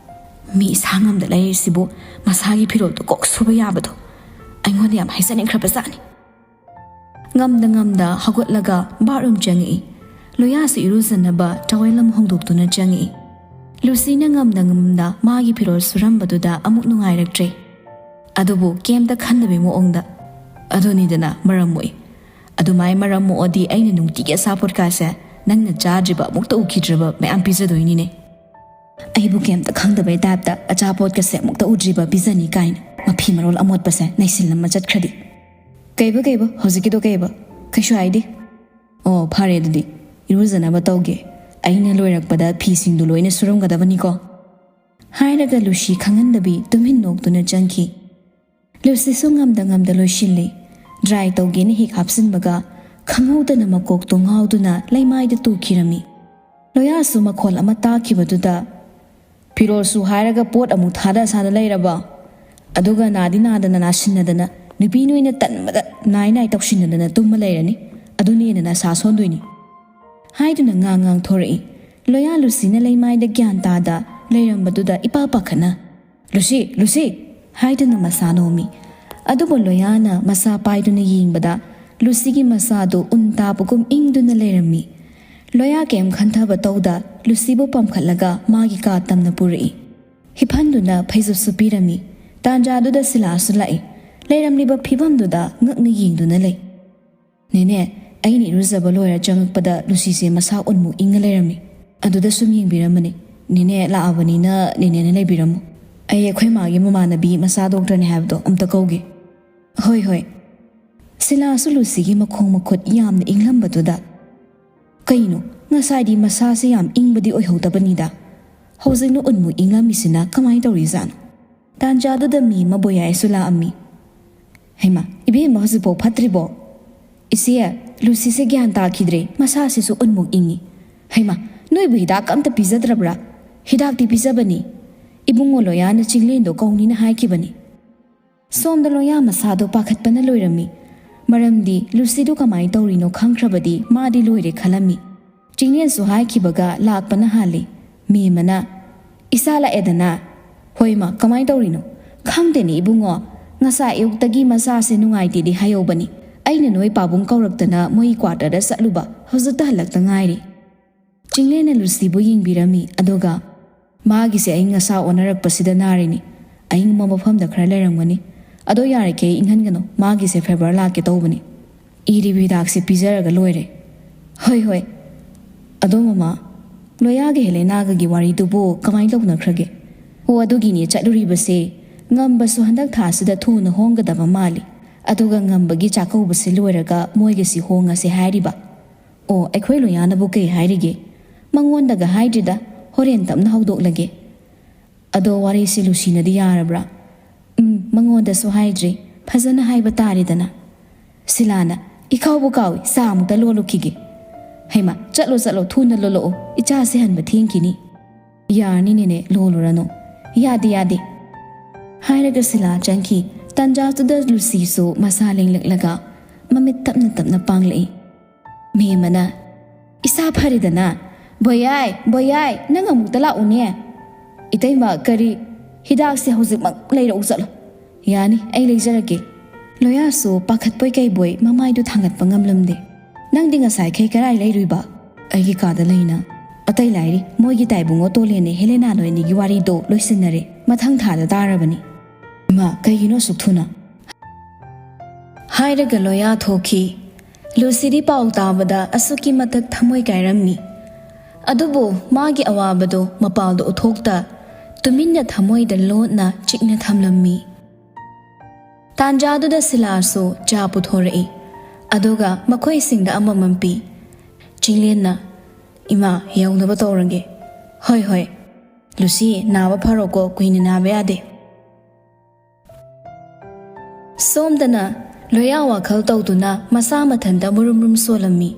ꯃꯤ ꯏꯁꯥ ꯉꯝꯗ ꯂꯩꯔꯤꯁꯤꯕꯨ ꯃꯁꯥꯒꯤ ꯐꯤꯔꯣꯜꯗꯨ ꯀꯣꯛ ꯁꯨꯕ ꯌꯥꯕꯗꯣ ꯑꯩꯉꯣꯟꯗ ꯌꯥꯝ ꯍꯥꯏꯖꯅꯤꯡꯈ꯭ꯔꯕꯖꯥꯠꯅꯤ꯫ ꯉꯝꯗ ꯉꯝꯗ ꯍꯧꯒꯠꯂꯒ ꯕꯥꯠꯔꯨꯝ ꯆꯪꯉꯛꯏ꯫ ꯂꯣꯌꯥꯁꯨ ꯏꯔꯨꯖꯅꯕ ꯇꯋꯦꯜ ꯑꯃ ꯍꯣꯡꯗꯣꯛꯇꯨꯅ ꯆꯪꯉꯛꯏ꯫ ꯂꯨꯁꯤꯅ ꯉꯝꯗ ꯉꯝꯗ ꯃꯥꯒꯤ ꯐꯤꯔꯣꯜ ꯁꯨꯔꯝꯕꯗꯨꯗ ꯑꯃꯨꯛ ꯅꯨꯡꯉꯥꯏꯔꯛꯇ꯭ꯔꯦ꯫ ꯑꯗꯨꯕꯨ ꯀꯩꯝꯇ ꯈꯟꯗꯕꯤ ꯃꯑꯣꯡꯗ, "ꯑꯗꯨꯅꯤꯗꯅ ꯃꯔꯝ ꯃꯣꯛꯏ꯫ ꯑꯗꯨꯃꯥꯏ ꯃꯔꯝ ꯃꯣꯛꯑꯗꯤ ꯑꯩꯅ ꯅꯨꯡꯇꯤꯒꯤ ꯑꯆꯥꯄꯣꯠꯀꯥꯁꯦ ꯅꯪꯅ ꯆꯥꯗ꯭ꯔꯤꯕ ꯑꯃꯨꯛꯇ ꯎꯈꯤꯗ꯭ꯔꯤꯕ ꯃꯌꯥꯝ ꯄꯤꯖꯗꯣꯏꯅꯤꯅꯦ꯫ ꯑꯩꯕꯨ ꯀꯩꯝꯇ ꯈꯪꯗꯕꯩ ꯇꯥꯏꯞꯇ ꯑꯆꯥꯄꯣꯠꯀꯁꯦ ꯑꯃꯨꯛꯇ ꯎꯗ꯭ꯔꯤꯕ ꯄꯤꯖꯅꯤ ꯀꯥꯏꯅ ꯃꯐꯤ ꯃꯔꯣꯜ ꯑꯃꯣꯠꯄꯁꯦ ꯅꯩꯁꯤꯜꯂꯝꯃ ꯆꯠꯈ꯭ꯔꯗꯤ"꯫ "ꯀꯩꯕ, ꯀꯩꯕ? ꯍꯧꯖꯤꯛꯀꯤꯗꯣ ꯀꯩꯕ?" "ꯀꯩꯁꯨ ꯍꯥꯏꯗꯦ"꯫ "ꯑꯣ, ꯐꯔꯦ ꯑꯗꯨꯗꯤ, ꯏꯔꯨꯖꯅꯕ ꯇꯧꯒꯦ꯫ ꯑꯩꯅ ꯂꯣꯏꯔꯛꯄꯗ ꯐꯤꯁꯤꯡꯗꯨ ꯂꯣꯏꯅ ꯁꯨꯔꯝꯒꯗꯕꯅꯤꯀꯣ"꯫ ꯍꯥꯏꯔꯒ ꯂꯨꯁꯤ ꯈꯪꯍꯟꯗꯕꯤ ꯇꯨꯃꯤꯟ ꯅꯣꯛꯇꯨꯅ ꯆꯪꯈꯤ꯫ ꯂꯨꯁꯤꯁꯨ ꯉꯝꯗ ꯉꯝꯗ ꯂꯣꯏꯁꯤꯜꯂꯤ꯫ ꯗ꯭ꯔꯥꯏ ꯇꯧꯒꯦꯅ ꯍꯦꯛ ꯍꯥꯞꯆꯤꯟꯕꯒ ꯈꯪꯍꯧꯗꯅ ꯃꯀꯣꯛꯇꯣ ꯉꯥꯎꯗꯨꯅ ꯂꯩꯃꯥꯏꯗ ꯇꯨꯈꯤꯔꯝꯃꯤ꯫ ꯂꯣꯌꯥꯁꯨ ꯃꯈꯣꯜ ꯑꯃ ꯇꯥꯈꯤꯕꯗꯨꯗ, "ꯐꯤꯔꯣꯜꯁꯨ ꯍꯥꯏꯔꯒ ꯄꯣꯠ ꯑꯃꯨꯛ ꯊꯥꯗ ꯁꯥꯗ ꯂꯩꯔꯕ? ꯑꯗꯨꯒ ꯅꯥꯗꯤ ꯅꯥꯗꯅ ꯅꯥꯁꯤꯟꯅꯗꯅ ꯅꯨꯄꯤ ꯅꯣꯏꯅ ꯇꯟꯕꯗ ꯅꯥꯏ ꯅꯥꯏ ꯇꯧꯁꯤꯟꯅꯗꯅ ꯇꯨꯝꯃ ꯂꯩꯔꯅꯤ꯫ ꯑꯗꯨꯅ ꯍꯦꯟꯅ ꯅꯁꯥ ꯁꯣꯟꯗꯣꯏꯅꯤ"꯫ ꯍꯥꯏꯗꯨꯅ ꯉꯥꯡ ꯉꯥꯡꯊꯣꯔꯛꯏ꯫ ꯂꯣꯌꯥ ꯂꯨꯁꯤꯅ ꯂꯩꯃꯥꯏꯗ ꯒ꯭ꯌꯥꯟ ꯇꯥꯗ ꯂꯩꯔꯝꯕꯗꯨꯗ ꯏꯄꯥ ꯄꯥꯈꯠꯅ, "ꯂꯨꯁꯤ, ꯂꯨꯁꯤ!" ꯍꯥꯏꯗꯨꯅ ꯃꯁꯥ ꯅꯣꯝꯃꯤ꯫ ꯑꯗꯨꯕꯨ ꯂꯣꯌꯥꯅ ꯃꯁꯥ ꯄꯥꯏꯗꯨꯅ ꯌꯦꯡꯕꯗ ꯂꯨꯁꯤꯒꯤ ꯃꯁꯥꯗꯨ ꯎꯟ ꯇꯥꯕꯒꯨꯝ ꯏꯪꯗꯨꯅ ꯂꯩꯔꯝꯃꯤ꯫ ꯂꯣꯌꯥ ꯀꯩꯝ ꯈꯟꯊꯕ ꯇꯧꯗ ꯂꯨꯁꯤꯕꯨ ꯄꯝꯈꯠꯂꯒ ꯃꯥꯒꯤ ꯀꯥ ꯇꯝꯅ ꯄꯨꯔꯛꯏ꯫ ꯍꯤꯞꯍꯟꯗꯨꯅ ꯐꯩꯖꯨꯞꯁꯨ ꯄꯤꯔꯝꯃꯤ꯫ ꯇꯥꯟꯖꯥꯗꯨꯗ ꯁꯤꯂꯥꯁꯨ ꯂꯥꯛꯏ꯫ ꯂꯩꯔꯝꯂꯤꯕ ꯐꯤꯕꯝꯗꯨꯗ ꯉꯛꯅ ꯌꯦꯡꯗꯨꯅ ꯂꯩ꯫ "ꯅꯦꯅꯦ, ꯑꯩꯅ ꯏꯔꯨꯖꯕ ꯂꯣꯏꯔ ꯆꯪꯉꯛꯄꯗ ꯂꯨꯁꯤꯁꯦ ꯃꯁꯥ ꯎꯟꯃꯨꯛ ꯏꯪꯉ ꯂꯩꯔꯝꯃꯤ꯫ ꯑꯗꯨꯗ ꯁꯨꯝ ꯌꯦꯡꯕꯤꯔꯝꯕꯅꯤ꯫ ꯅꯦꯅꯦ ꯂꯥꯛꯑꯕꯅꯤꯅ ꯅꯦꯅꯦꯅ ꯂꯩꯕꯤꯔꯝꯃꯨ꯫ ꯑꯩ ꯑꯩꯈꯣꯏ ꯃꯥꯒꯤ ꯃꯃꯥꯟꯅꯕꯤ ꯃꯆꯥ ꯗꯣꯛꯇꯔꯅꯦ ꯍꯥꯏꯕꯗꯣ ꯑꯝꯇ ꯀꯧꯒꯦ"꯫ "ꯍꯣꯏ, ꯍꯣꯏ"꯫ ꯁꯤꯂꯥꯁꯨ ꯂꯨꯁꯤꯒꯤ ꯃꯈꯣꯡ ꯃꯈꯨꯠ ꯌꯥꯝꯅ ꯏꯪꯂꯝꯕꯗꯨꯗ, "ꯀꯩꯅꯣ, ꯉꯁꯥꯏꯗꯤ ꯃꯁꯥꯁꯦ ꯌꯥꯝ ꯏꯪꯕꯗꯤ ꯑꯣꯏꯍꯧꯗꯕꯅꯤꯗ, ꯍꯧꯖꯤꯛꯅ ꯎꯟꯃꯨꯛ ꯏꯪꯂꯝꯃꯤꯁꯤꯅ ꯀꯃꯥꯏꯅ ꯇꯧꯔꯤꯖꯥꯠꯅꯣ?" ꯇꯥꯟꯖꯥꯗꯨꯗ ꯃꯤ ꯑꯃ ꯕꯣꯌꯥꯏꯁꯨ ꯂꯥꯛꯑꯝꯃꯤ꯫ "ꯍꯩꯃꯥ, ꯏꯕꯦꯝꯃ ꯍꯧꯖꯤꯛꯐꯥꯎ ꯐꯠꯇ꯭ꯔꯤꯕꯣ? ꯏꯆꯦ, ꯂꯨꯁꯤꯁꯦ ꯒ꯭ꯌꯥꯟ ꯇꯥꯈꯤꯗ꯭ꯔꯦ, ꯃꯁꯥꯁꯤꯁꯨ ꯎꯟꯃꯨꯛ ꯏꯪꯉꯤ꯫ ꯍꯩꯃꯥ, ꯅꯣꯏꯕꯨ ꯍꯤꯗꯥꯛꯀ ꯑꯝꯇ ꯄꯤꯖꯗ꯭ꯔꯕ꯭ꯔꯥ? ꯍꯤꯗꯥꯛꯇꯤ ꯄꯤꯖꯕꯅꯤ꯫ ꯏꯕꯨꯡꯉꯣ ꯂꯣꯌꯥꯅ ꯆꯤꯡꯂꯦꯟꯗꯣ ꯀꯧꯅꯤꯅ ꯍꯥꯏꯈꯤꯕꯅꯤ"꯫ ꯁꯣꯝꯗ ꯂꯣꯌꯥ ꯃꯁꯥꯗꯣ ꯄꯥꯈꯠꯄꯅ ꯂꯣꯏꯔꯝꯃꯤ꯫ ꯃꯔꯝꯗꯤ ꯂꯨꯁꯤꯗꯣ ꯀꯃꯥꯏꯅ ꯇꯧꯔꯤꯅꯣ ꯈꯪꯈ꯭ꯔꯕꯗꯤ ꯃꯥꯗꯤ ꯂꯣꯏꯔꯦ ꯈꯜꯂꯝꯃꯤ꯫ ꯆꯤꯡꯂꯦꯟꯁꯨ ꯍꯥꯏꯈꯤꯕꯒ ꯂꯥꯛꯄꯅ ꯍꯥꯜꯂꯤ꯫ ꯃꯦꯝꯃꯅ, "ꯏꯁꯥ ꯂꯥꯛꯑꯦꯗꯅ?" "ꯍꯣꯏ ꯃꯥ, ꯀꯃꯥꯏꯅ ꯇꯧꯔꯤꯅꯣ?" "ꯈꯪꯗꯦꯅꯦ ꯏꯕꯨꯡꯉꯣ, ꯉꯁꯥꯏ ꯑꯌꯨꯛꯇꯒꯤ ꯃꯁꯥꯁꯦ ꯅꯨꯡꯉꯥꯏꯇꯦꯗꯤ ꯍꯥꯏꯍꯧꯕꯅꯤ꯫ ꯑꯩꯅ ꯅꯣꯏ ꯄꯥꯕꯨꯡ ꯀꯧꯔꯛꯇꯅ ꯃꯣꯏꯒꯤ ꯀ꯭ꯋꯥꯇꯔꯗ ꯆꯠꯂꯨꯕ, ꯍꯧꯖꯤꯛꯇ ꯍꯜꯂꯛꯇ ꯉꯥꯏꯔꯤ꯫" ꯆꯤꯡꯂꯦꯟꯅ ꯂꯨꯁꯤꯕꯨ ꯌꯦꯡꯕꯤꯔꯝꯃꯤ, ꯑꯗꯨꯒ, "ꯃꯥꯒꯤꯁꯦ ꯑꯏꯪ ꯑꯁꯥ ꯑꯣꯟꯅꯔꯛꯄꯁꯤꯗ ꯅꯥꯔꯤꯅꯤ꯫ ꯑꯏꯪꯕ ꯃꯐꯝꯗ ꯈꯔ ꯂꯩꯔꯝꯒꯅꯤ꯫ ꯑꯗꯣ ꯌꯥꯔꯤꯈꯩ ꯏꯪꯍꯟꯒꯅꯨ, ꯃꯥꯒꯤꯁꯦ ꯐꯦꯕꯔ ꯂꯥꯛꯀꯦ ꯇꯧꯕꯅꯤ꯫ ꯏꯔꯤꯕ ꯍꯤꯗꯥꯛꯁꯦ ꯄꯤꯖꯔꯒ ꯂꯣꯏꯔꯦ꯫" "ꯍꯣꯏ, ꯍꯣꯏ꯫ ꯑꯗꯣ ꯃꯃꯥ, ꯂꯣꯌꯥꯒ ꯍꯦꯂꯦꯅꯥꯒꯒꯤ ꯋꯥꯔꯤꯗꯨꯕꯨ ꯀꯃꯥꯏꯅ ꯇꯧꯅꯈ꯭ꯔꯒꯦ?" "ꯑꯣ, ꯑꯗꯨꯒꯤꯅꯦ ꯆꯠꯂꯨꯔꯤꯕꯁꯦ꯫ ꯉꯝꯕꯁꯨ ꯍꯟꯗꯛ ꯊꯥꯁꯤꯗ ꯊꯨꯅ ꯍꯣꯡꯒꯗꯕ ꯃꯥꯜꯂꯤ꯫ ꯑꯗꯨꯒ ꯉꯝꯕꯒꯤ ꯆꯥꯛꯀꯧꯕꯁꯦ ꯂꯣꯏꯔꯒ ꯃꯣꯏꯒꯁꯤ ꯍꯣꯡꯉꯁꯦ ꯍꯥꯏꯔꯤꯕ꯫" "ꯑꯣ, ꯑꯩꯈꯣꯏ ꯂꯣꯌꯥꯅꯕꯨ ꯀꯩ ꯍꯥꯏꯔꯤꯒꯦ?" "ꯃꯉꯣꯟꯗꯒ ꯍꯥꯏꯗ꯭ꯔꯤꯗ, ꯍꯣꯔꯦꯟ ꯇꯞꯅ ꯍꯧꯗꯣꯛꯂꯒꯦ꯫ ꯑꯗꯣ ꯋꯥꯔꯤꯁꯤ ꯂꯨꯁꯤꯅꯗꯤ ꯌꯥꯔꯕ꯭ꯔꯥ?" "ꯎꯝ, ꯃꯉꯣꯟꯗꯁꯨ ꯍꯥꯏꯗ꯭ꯔꯤ꯫ ꯐꯖꯅ ꯍꯥꯏꯕ ꯇꯥꯔꯦꯗꯅ꯫" ꯁꯤꯂꯥꯅ, "ꯏꯀꯥꯎꯕꯨ ꯀꯥꯎꯏ, ꯆꯥ ꯑꯃꯨꯛꯇ ꯂꯣꯜꯂꯨꯈꯤꯒꯦ꯫" "ꯍꯩꯃꯥ, ꯆꯠꯂꯣ, ꯆꯠꯂꯣ, ꯊꯨꯅ ꯂꯣꯜꯂꯛꯑꯣ, ꯏꯆꯥꯁꯦ ꯍꯟꯕ ꯊꯦꯡꯈꯤꯅꯤ꯫" "ꯌꯥꯔꯅꯤ ꯅꯦꯅꯦ, ꯂꯣꯜꯂꯨꯔꯅꯨ꯫" "ꯌꯥꯗꯦ, ꯌꯥꯗꯦ꯫" ꯍꯥꯏꯔꯒ ꯁꯤꯂꯥ ꯆꯪꯈꯤ꯫ ꯇꯟꯖꯥꯗꯨꯗ ꯂꯨꯁꯤꯁꯨ ꯃꯁꯥ ꯂꯦꯡꯂꯛꯂꯒ ꯃꯃꯤꯠ ꯇꯞꯅ ꯇꯞꯅ ꯄꯥꯡꯂꯛꯏ꯫ ꯃꯦꯝꯃꯅ, "ꯏꯁꯥ ꯐꯔꯦꯗꯅ꯫ ꯕꯣꯌꯥꯏ, ꯕꯣꯌꯥꯏ, ꯅꯪ ꯑꯃꯨꯛꯇ ꯂꯥꯛꯎꯅꯦ꯫" "ꯏꯇꯩꯃ, ꯀꯔꯤ? ꯍꯤꯗꯥꯛꯁꯦ ꯍꯧꯖꯤꯛꯃꯛ ꯂꯩꯔꯛꯎ ꯆꯠꯂꯣ꯫" "ꯌꯥꯅꯤ, ꯑꯩ ꯂꯩꯖꯔꯛꯀꯦ꯫" ꯂꯣꯌꯥꯁꯨ ꯄꯥꯈꯠꯄꯣꯏ ꯀꯩꯕꯣꯏ ꯃꯃꯥꯏꯗꯨ ꯊꯥꯡꯒꯠꯄ ꯉꯝꯂꯝꯗꯦ꯫ "ꯅꯪꯗꯤ ꯉꯁꯥꯏꯈꯩ ꯀꯔꯥꯏ ꯂꯩꯔꯨꯏꯕ?" "ꯑꯩꯒꯤ ꯀꯥꯗ ꯂꯩꯅ꯫" "ꯑꯇꯩ ꯂꯥꯏꯔꯤ, ꯃꯣꯏꯒꯤ ꯇꯥꯏꯕꯨꯡꯉꯣ ꯇꯣꯂꯦꯟꯅꯦ ꯍꯦꯂꯦꯅꯥ ꯅꯣꯏ ꯑꯅꯤꯒꯤ ꯋꯥꯔꯤꯗꯣ ꯂꯣꯏꯁꯤꯟꯅꯔꯦ꯫ ꯃꯊꯪ ꯊꯥꯗ ꯇꯥꯔꯕꯅꯤ꯫" "ꯏꯃꯥ, ꯀꯩꯒꯤꯅꯣ ꯑꯁꯨꯛ ꯊꯨꯅ?" ꯍꯥꯏꯔꯒ ꯂꯣꯌꯥ ꯊꯣꯛꯈꯤ꯫ ꯂꯨꯁꯤꯗꯤ ꯄꯥꯎ ꯇꯥꯕꯗ ꯑꯁꯨꯛꯀꯤ ꯃꯇꯤꯛ ꯊꯃꯣꯏ ꯀꯥꯏꯔꯝꯃꯤ꯫ ꯑꯗꯨꯕꯨ ꯃꯥꯒꯤ ꯑꯋꯥꯕꯗꯣ ꯃꯄꯥꯜꯗ ꯎꯠꯊꯣꯛꯇ ꯇꯨꯃꯤꯟꯅ ꯊꯃꯣꯏꯗ ꯂꯣꯠꯅ ꯆꯤꯛꯅ ꯊꯝꯂꯝꯃꯤ꯫ ꯇꯥꯟꯖꯥꯗꯨꯗ ꯁꯤꯂꯥꯁꯨ ꯆꯥ ꯄꯨꯊꯣꯔꯛꯏ꯫ ꯑꯗꯨꯒ ꯃꯈꯣꯏꯁꯤꯡꯗ ꯑꯃꯃꯝ ꯄꯤ꯫ ꯆꯤꯡꯂꯦꯟꯅ, "ꯏꯃꯥ, ꯌꯧꯅꯕ ꯇꯧꯔꯒꯦ꯫" "ꯍꯣꯏ, ꯍꯣꯏ꯫ ꯂꯨꯁꯤ, ꯅꯥꯕ ꯐꯔꯣꯀꯣ, ꯀꯨꯏꯅ ꯅꯥꯕ ꯌꯥꯗꯦ꯫" ꯁꯣꯝꯗꯅ ꯂꯣꯌꯥ ꯋꯥꯈꯜ ꯇꯧꯗꯨꯅ ꯃꯁꯥ ꯃꯊꯟꯇ ꯃꯨꯔꯨꯝ ꯃꯨꯔꯨꯝ ꯁꯣꯜꯂꯝꯃꯤ꯫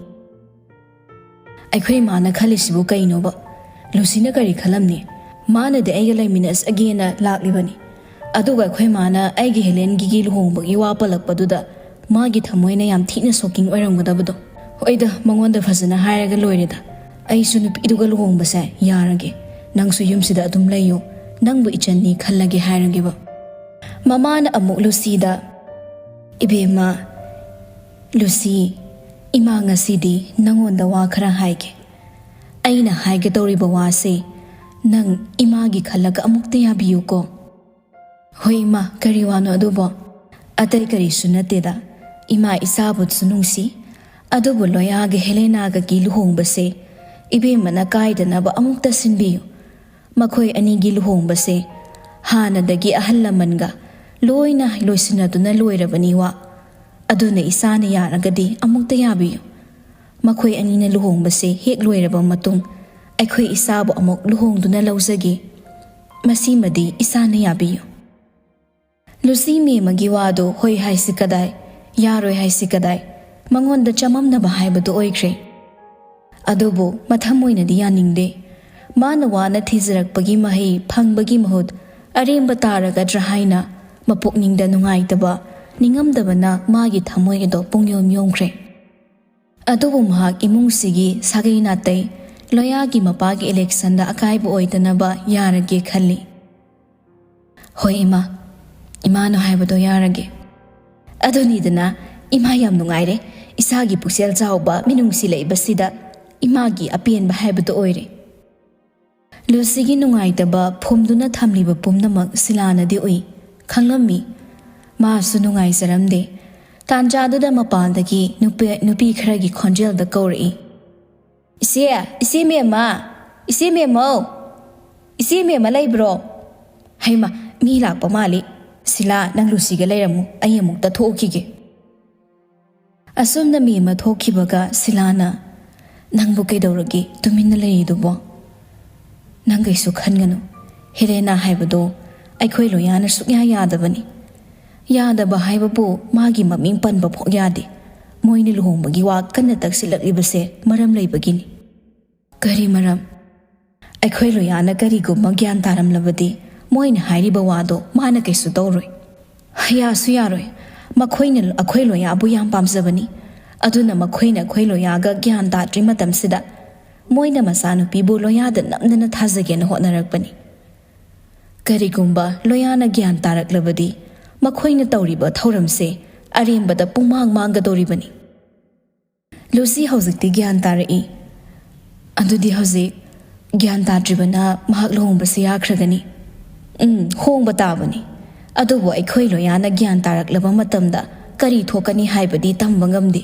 "ꯑꯩꯈꯣꯏ ꯃꯥꯅ ꯈꯜꯂꯤꯁꯤꯕꯨ ꯀꯩꯅꯣꯕ? ꯂꯨꯁꯤꯅ ꯀꯔꯤ ꯈꯜꯂꯝꯅꯤ? ꯃꯥꯅꯗꯤ ꯑꯩꯒ ꯂꯩꯃꯤꯟꯅꯁꯒꯦꯅ ꯂꯥꯛꯂꯤꯕꯅꯤ꯫ ꯑꯗꯨꯒ ꯑꯩꯈꯣꯏ ꯃꯥꯅ ꯑꯩꯒꯤ ꯍꯦꯂꯦꯟꯒꯤꯒꯤ ꯂꯨꯍꯣꯡꯕꯒꯤ ꯋꯥ ꯄꯜꯂꯛꯄꯗꯨꯗ ꯃꯥꯒꯤ ꯊꯃꯣꯏꯅ ꯌꯥꯝ ꯊꯤꯅ ꯁꯣꯛꯀꯤꯡ ꯑꯣꯏꯔꯝꯒꯗꯕꯗꯣ꯫ ꯍꯣꯏꯗ, ꯃꯉꯣꯟꯗ ꯐꯖꯅ ꯍꯥꯏꯔꯒ ꯂꯣꯏꯔꯦꯗ꯫ ꯑꯩꯁꯨ ꯅꯨꯄꯤꯗꯨꯒ ꯂꯨꯍꯣꯡꯕꯁꯦ ꯌꯥꯔꯒꯦ꯫ ꯅꯪꯁꯨ ꯌꯨꯝꯁꯤꯗ ꯑꯗꯨꯝ ꯂꯩꯌꯨ꯫ ꯅꯪꯕꯨ ꯏꯆꯟꯅꯤ ꯈꯜꯂꯒꯦ ꯍꯥꯏꯔꯒꯦꯕ꯫ ꯃꯃꯥꯅ ꯑꯃꯨꯛ ꯂꯨꯁꯤꯗ, "ꯏꯕꯦꯝꯃ, ꯂꯨꯁꯤ, ꯏꯃꯥ ꯉꯁꯤꯗꯤ ꯅꯪꯉꯣꯟꯗ ꯋꯥ ꯈꯔ ꯍꯥꯏꯒꯦ꯫ ꯑꯩꯅ ꯍꯥꯏꯒꯗꯧꯔꯤꯕ ꯋꯥꯁꯦ ꯅꯪ ꯏꯃꯥꯒꯤ ꯈꯜꯂꯒ ꯑꯃꯨꯛꯇ ꯌꯥꯕꯤꯌꯨꯀꯣ꯫" "ꯍꯣꯏ ꯏꯃꯥ, ꯀꯔꯤ ꯋꯥꯅꯣ ꯑꯗꯨꯕꯣ?" "ꯑꯇꯩ ꯀꯔꯤꯁꯨ ꯅꯠꯇꯦꯗ꯫ ꯏꯃꯥ ꯏꯆꯥꯕꯨꯁꯨ ꯅꯨꯡꯁꯤ, ꯑꯗꯨꯕꯨ ꯂꯣꯌꯥꯒ ꯍꯦꯂꯦꯅꯥꯒꯒꯤ ꯂꯨꯍꯣꯡꯕꯁꯦ ꯏꯕꯦꯝꯃꯅ ꯀꯥꯏꯗꯅꯕ ꯑꯃꯨꯛꯇ ꯁꯤꯟꯕꯤꯌꯨ꯫ ꯃꯈꯣꯏ ꯑꯅꯤꯒꯤ ꯂꯨꯍꯣꯡꯕꯁꯦ ꯍꯥꯟꯅꯗꯒꯤ ꯑꯍꯜ ꯂꯃꯟꯒ ꯂꯣꯏꯅ ꯂꯣꯏꯁꯤꯟꯅꯗꯨꯅ ꯂꯣꯏꯔꯕꯅꯤ ꯋꯥ꯫ ꯑꯗꯨꯅ ꯏꯆꯥꯅ ꯌꯥꯔꯒꯗꯤ ꯑꯃꯨꯛꯇ ꯌꯥꯕꯤꯌꯨ꯫ ꯃꯈꯣꯏ ꯑꯅꯤꯅ ꯂꯨꯍꯣꯡꯕꯁꯦ ꯍꯦꯛ ꯂꯣꯏꯔꯕ ꯃꯇꯨꯡ ꯑꯩꯈꯣꯏ ꯏꯆꯥꯕꯨ ꯑꯃꯨꯛ ꯂꯨꯍꯣꯡꯗꯨꯅ ꯂꯧꯖꯒꯦ꯫ ꯃꯁꯤꯃꯗꯤ ꯏꯆꯥꯅ ꯌꯥꯕꯤꯌꯨ꯫" ꯂꯨꯁꯤ ꯃꯦꯝꯃꯒꯤ ꯋꯥꯗꯨ ꯍꯣꯏ ꯍꯥꯏꯁꯤ ꯀꯗꯥꯏ, ꯌꯥꯔꯣꯏ ꯍꯥꯏꯁꯤ ꯀꯗꯥꯏ, ꯃꯉꯣꯟꯗ ꯆꯃꯝꯅꯕ ꯍꯥꯏꯕꯗꯨ ꯑꯣꯏꯈ꯭ꯔꯦ꯫ ꯑꯗꯨꯕꯨ ꯃꯊꯃꯣꯏꯅꯗꯤ ꯌꯥꯅꯤꯡꯗꯦ꯫ ꯃꯥꯅ ꯋꯥꯅ ꯊꯤꯖꯔꯛꯄꯒꯤ ꯃꯍꯩ ꯐꯪꯕꯒꯤ ꯃꯍꯨꯠ ꯑꯔꯦꯝꯕ ꯇꯥꯔꯒꯗ꯭ꯔꯥ ꯍꯥꯏꯅ ꯃꯄꯨꯛꯅꯤꯡꯗ ꯅꯨꯡꯉꯥꯏꯇꯕ, ꯅꯤꯡꯉꯝꯗꯕꯅ ꯃꯥꯒꯤ ꯊꯃꯣꯏ ꯑꯗꯣ ꯄꯨꯡꯌꯣꯝ ꯌꯣꯝꯈ꯭ꯔꯦ꯫ ꯑꯗꯨꯕꯨ ꯃꯍꯥꯛ ꯏꯃꯨꯡꯁꯤꯒꯤ ꯁꯥꯒꯩ ꯅꯥꯇꯩ, ꯂꯣꯌꯥꯒꯤ ꯃꯄꯥꯒꯤ ꯏꯂꯦꯛꯁꯟꯗ ꯑꯀꯥꯏꯕ ꯑꯣꯏꯗꯅꯕ ꯌꯥꯔꯒꯦ ꯈꯜꯂꯤ꯫ "ꯍꯣꯏ ꯏꯃꯥ, ꯏꯃꯥꯅ ꯍꯥꯏꯕꯗꯣ ꯌꯥꯔꯒꯦ꯫" "ꯑꯗꯨꯅꯤꯗꯅ, ꯏꯃꯥ ꯌꯥꯝ ꯅꯨꯡꯉꯥꯏꯔꯦ꯫ ꯏꯆꯥꯒꯤ ꯄꯨꯛꯆꯦꯜ ꯆꯥꯎꯕ, ꯃꯤꯅꯨꯡꯁꯤ ꯂꯩꯕꯁꯤꯗ ꯏꯃꯥꯒꯤ ꯑꯄꯦꯟꯕ ꯍꯥꯏꯕꯗꯣ ꯑꯣꯏꯔꯦ꯫" ꯂꯨꯁꯤꯒꯤ ꯅꯨꯡꯉꯥꯏꯇꯕ ꯐꯨꯝꯗꯨꯅ ꯊꯝꯂꯤꯕ ꯄꯨꯝꯅꯃꯛ ꯁꯤꯂꯥꯅꯗꯤ ꯎꯏ, ꯈꯪꯂꯝꯃꯤ꯫ ꯃꯥꯁꯨ ꯅꯨꯡꯉꯥꯏꯖꯔꯝꯗꯦ꯫ ꯇꯥꯟꯖꯥꯗꯨꯗ ꯃꯄꯥꯟꯗꯒꯤ ꯅꯨꯄꯤ, ꯅꯨꯄꯤ ꯈꯔꯒꯤ ꯈꯣꯟꯖꯦꯜꯗ ꯀꯧꯔꯛꯏ, "ꯏꯆꯦ, ꯏꯆꯦ ꯃꯦꯝꯃ, ꯏꯆꯦ ꯃꯦꯝꯃꯧ, ꯏꯆꯦ ꯃꯦꯝꯃ ꯂꯩꯕ꯭ꯔꯣ?" "ꯍꯩꯃ, ꯃꯤ ꯂꯥꯛꯄ ꯃꯥꯜꯂꯤ꯫ ꯁꯤꯂꯥ, ꯅꯪ ꯂꯨꯁꯤꯒ ꯂꯩꯔꯝꯃꯨ, ꯑꯩ ꯑꯃꯨꯛꯇ ꯊꯣꯛꯎꯈꯤꯒꯦ꯫" ꯑꯁꯨꯝꯅ ꯃꯦꯝꯃ ꯊꯣꯛꯈꯤꯕꯒ ꯁꯤꯂꯥꯅ, "ꯅꯪꯕꯨ ꯀꯩꯗꯧꯔꯒꯦ ꯇꯨꯃꯤꯟꯅ ꯂꯩꯔꯤꯗꯨꯕꯣ? ꯅꯪ ꯀꯩꯁꯨ ꯈꯟꯒꯅꯨ꯫ ꯍꯦꯂꯦꯅꯥ ꯍꯥꯏꯕꯗꯣ ꯑꯩꯈꯣꯏ ꯂꯣꯌꯥꯅ ꯁꯨꯛꯌꯥ ꯌꯥꯗꯕꯅꯤ꯫ ꯌꯥꯗꯕ ꯍꯥꯏꯕꯕꯨ ꯃꯥꯒꯤ ꯃꯃꯤꯡ ꯄꯟꯕ ꯐꯥꯎ ꯌꯥꯗꯦ꯫ ꯃꯣꯏꯅ ꯂꯨꯍꯣꯡꯕꯒꯤ ꯋꯥ ꯀꯟꯅ ꯇꯛꯁꯤꯜꯂꯛꯂꯤꯕꯁꯦ ꯃꯔꯝ ꯂꯩꯕꯒꯤꯅꯤ꯫" "ꯀꯔꯤ ꯃꯔꯝ?" "ꯑꯩꯈꯣꯏ ꯂꯣꯌꯥꯅ ꯀꯔꯤꯒꯨꯝꯕ ꯒ꯭ꯌꯥꯟ ꯇꯥꯔꯝꯂꯕꯗꯤ ꯃꯣꯏꯅ ꯍꯥꯏꯔꯤꯕ ꯋꯥꯗꯣ ꯃꯥꯅ ꯀꯩꯁꯨ ꯇꯧꯔꯣꯏ꯫ ꯌꯥꯁꯨ ꯌꯥꯔꯣꯏ꯫ ꯃꯈꯣꯏꯅ ꯑꯩꯈꯣꯏ ꯂꯣꯌꯥꯕꯨ ꯌꯥꯝ ꯄꯥꯝꯖꯕꯅꯤ꯫ ꯑꯗꯨꯅ ꯃꯈꯣꯏꯅ ꯑꯩꯈꯣꯏ ꯂꯣꯌꯥꯒ ꯒ꯭ꯌꯥꯟ ꯇꯥꯗ꯭ꯔꯤ ꯃꯇꯝꯁꯤꯗ ꯃꯣꯏꯅ ꯃꯆꯥꯅꯨꯄꯤꯕꯨ ꯂꯣꯌꯥꯗ ꯅꯝꯗꯅ ꯊꯥꯖꯒꯦꯅ ꯍꯣꯠꯅꯔꯛꯄꯅꯤ꯫ ꯀꯔꯤꯒꯨꯝꯕ ꯂꯣꯌꯥꯅ ꯒ꯭ꯌꯥꯟ ꯇꯥꯔꯛꯂꯕꯗꯤ ꯃꯈꯣꯏꯅ ꯇꯧꯔꯤꯕ ꯊꯧꯔꯝꯁꯦ ꯑꯔꯦꯝꯕꯗ ꯄꯨꯡꯃꯥꯡ ꯃꯥꯡꯒꯗꯧꯔꯤꯕꯅꯤ꯫ ꯂꯨꯁꯤ ꯍꯧꯖꯤꯛꯇꯤ ꯒ꯭ꯌꯥꯟ ꯇꯥꯔꯛꯏ꯫ ꯑꯗꯨꯗꯤ ꯍꯧꯖꯤꯛ ꯒ꯭ꯌꯥꯟ ꯇꯥꯗ꯭ꯔꯤꯕꯅ ꯃꯍꯥꯛ ꯂꯨꯍꯣꯡꯕꯁꯦ ꯌꯥꯈ꯭ꯔꯒꯅꯤ꯫ ꯎꯝ, ꯍꯣꯡꯕ ꯇꯥꯕꯅꯤ꯫ ꯑꯗꯨꯕꯨ ꯑꯩꯈꯣꯏ ꯂꯣꯌꯥꯅ ꯒ꯭ꯌꯥꯟ ꯇꯥꯔꯛꯂꯕ ꯃꯇꯝꯗ ꯀꯔꯤ ꯊꯣꯛꯀꯅꯤ ꯍꯥꯏꯕꯗꯤ ꯇꯝꯕ ꯉꯝꯗꯦ꯫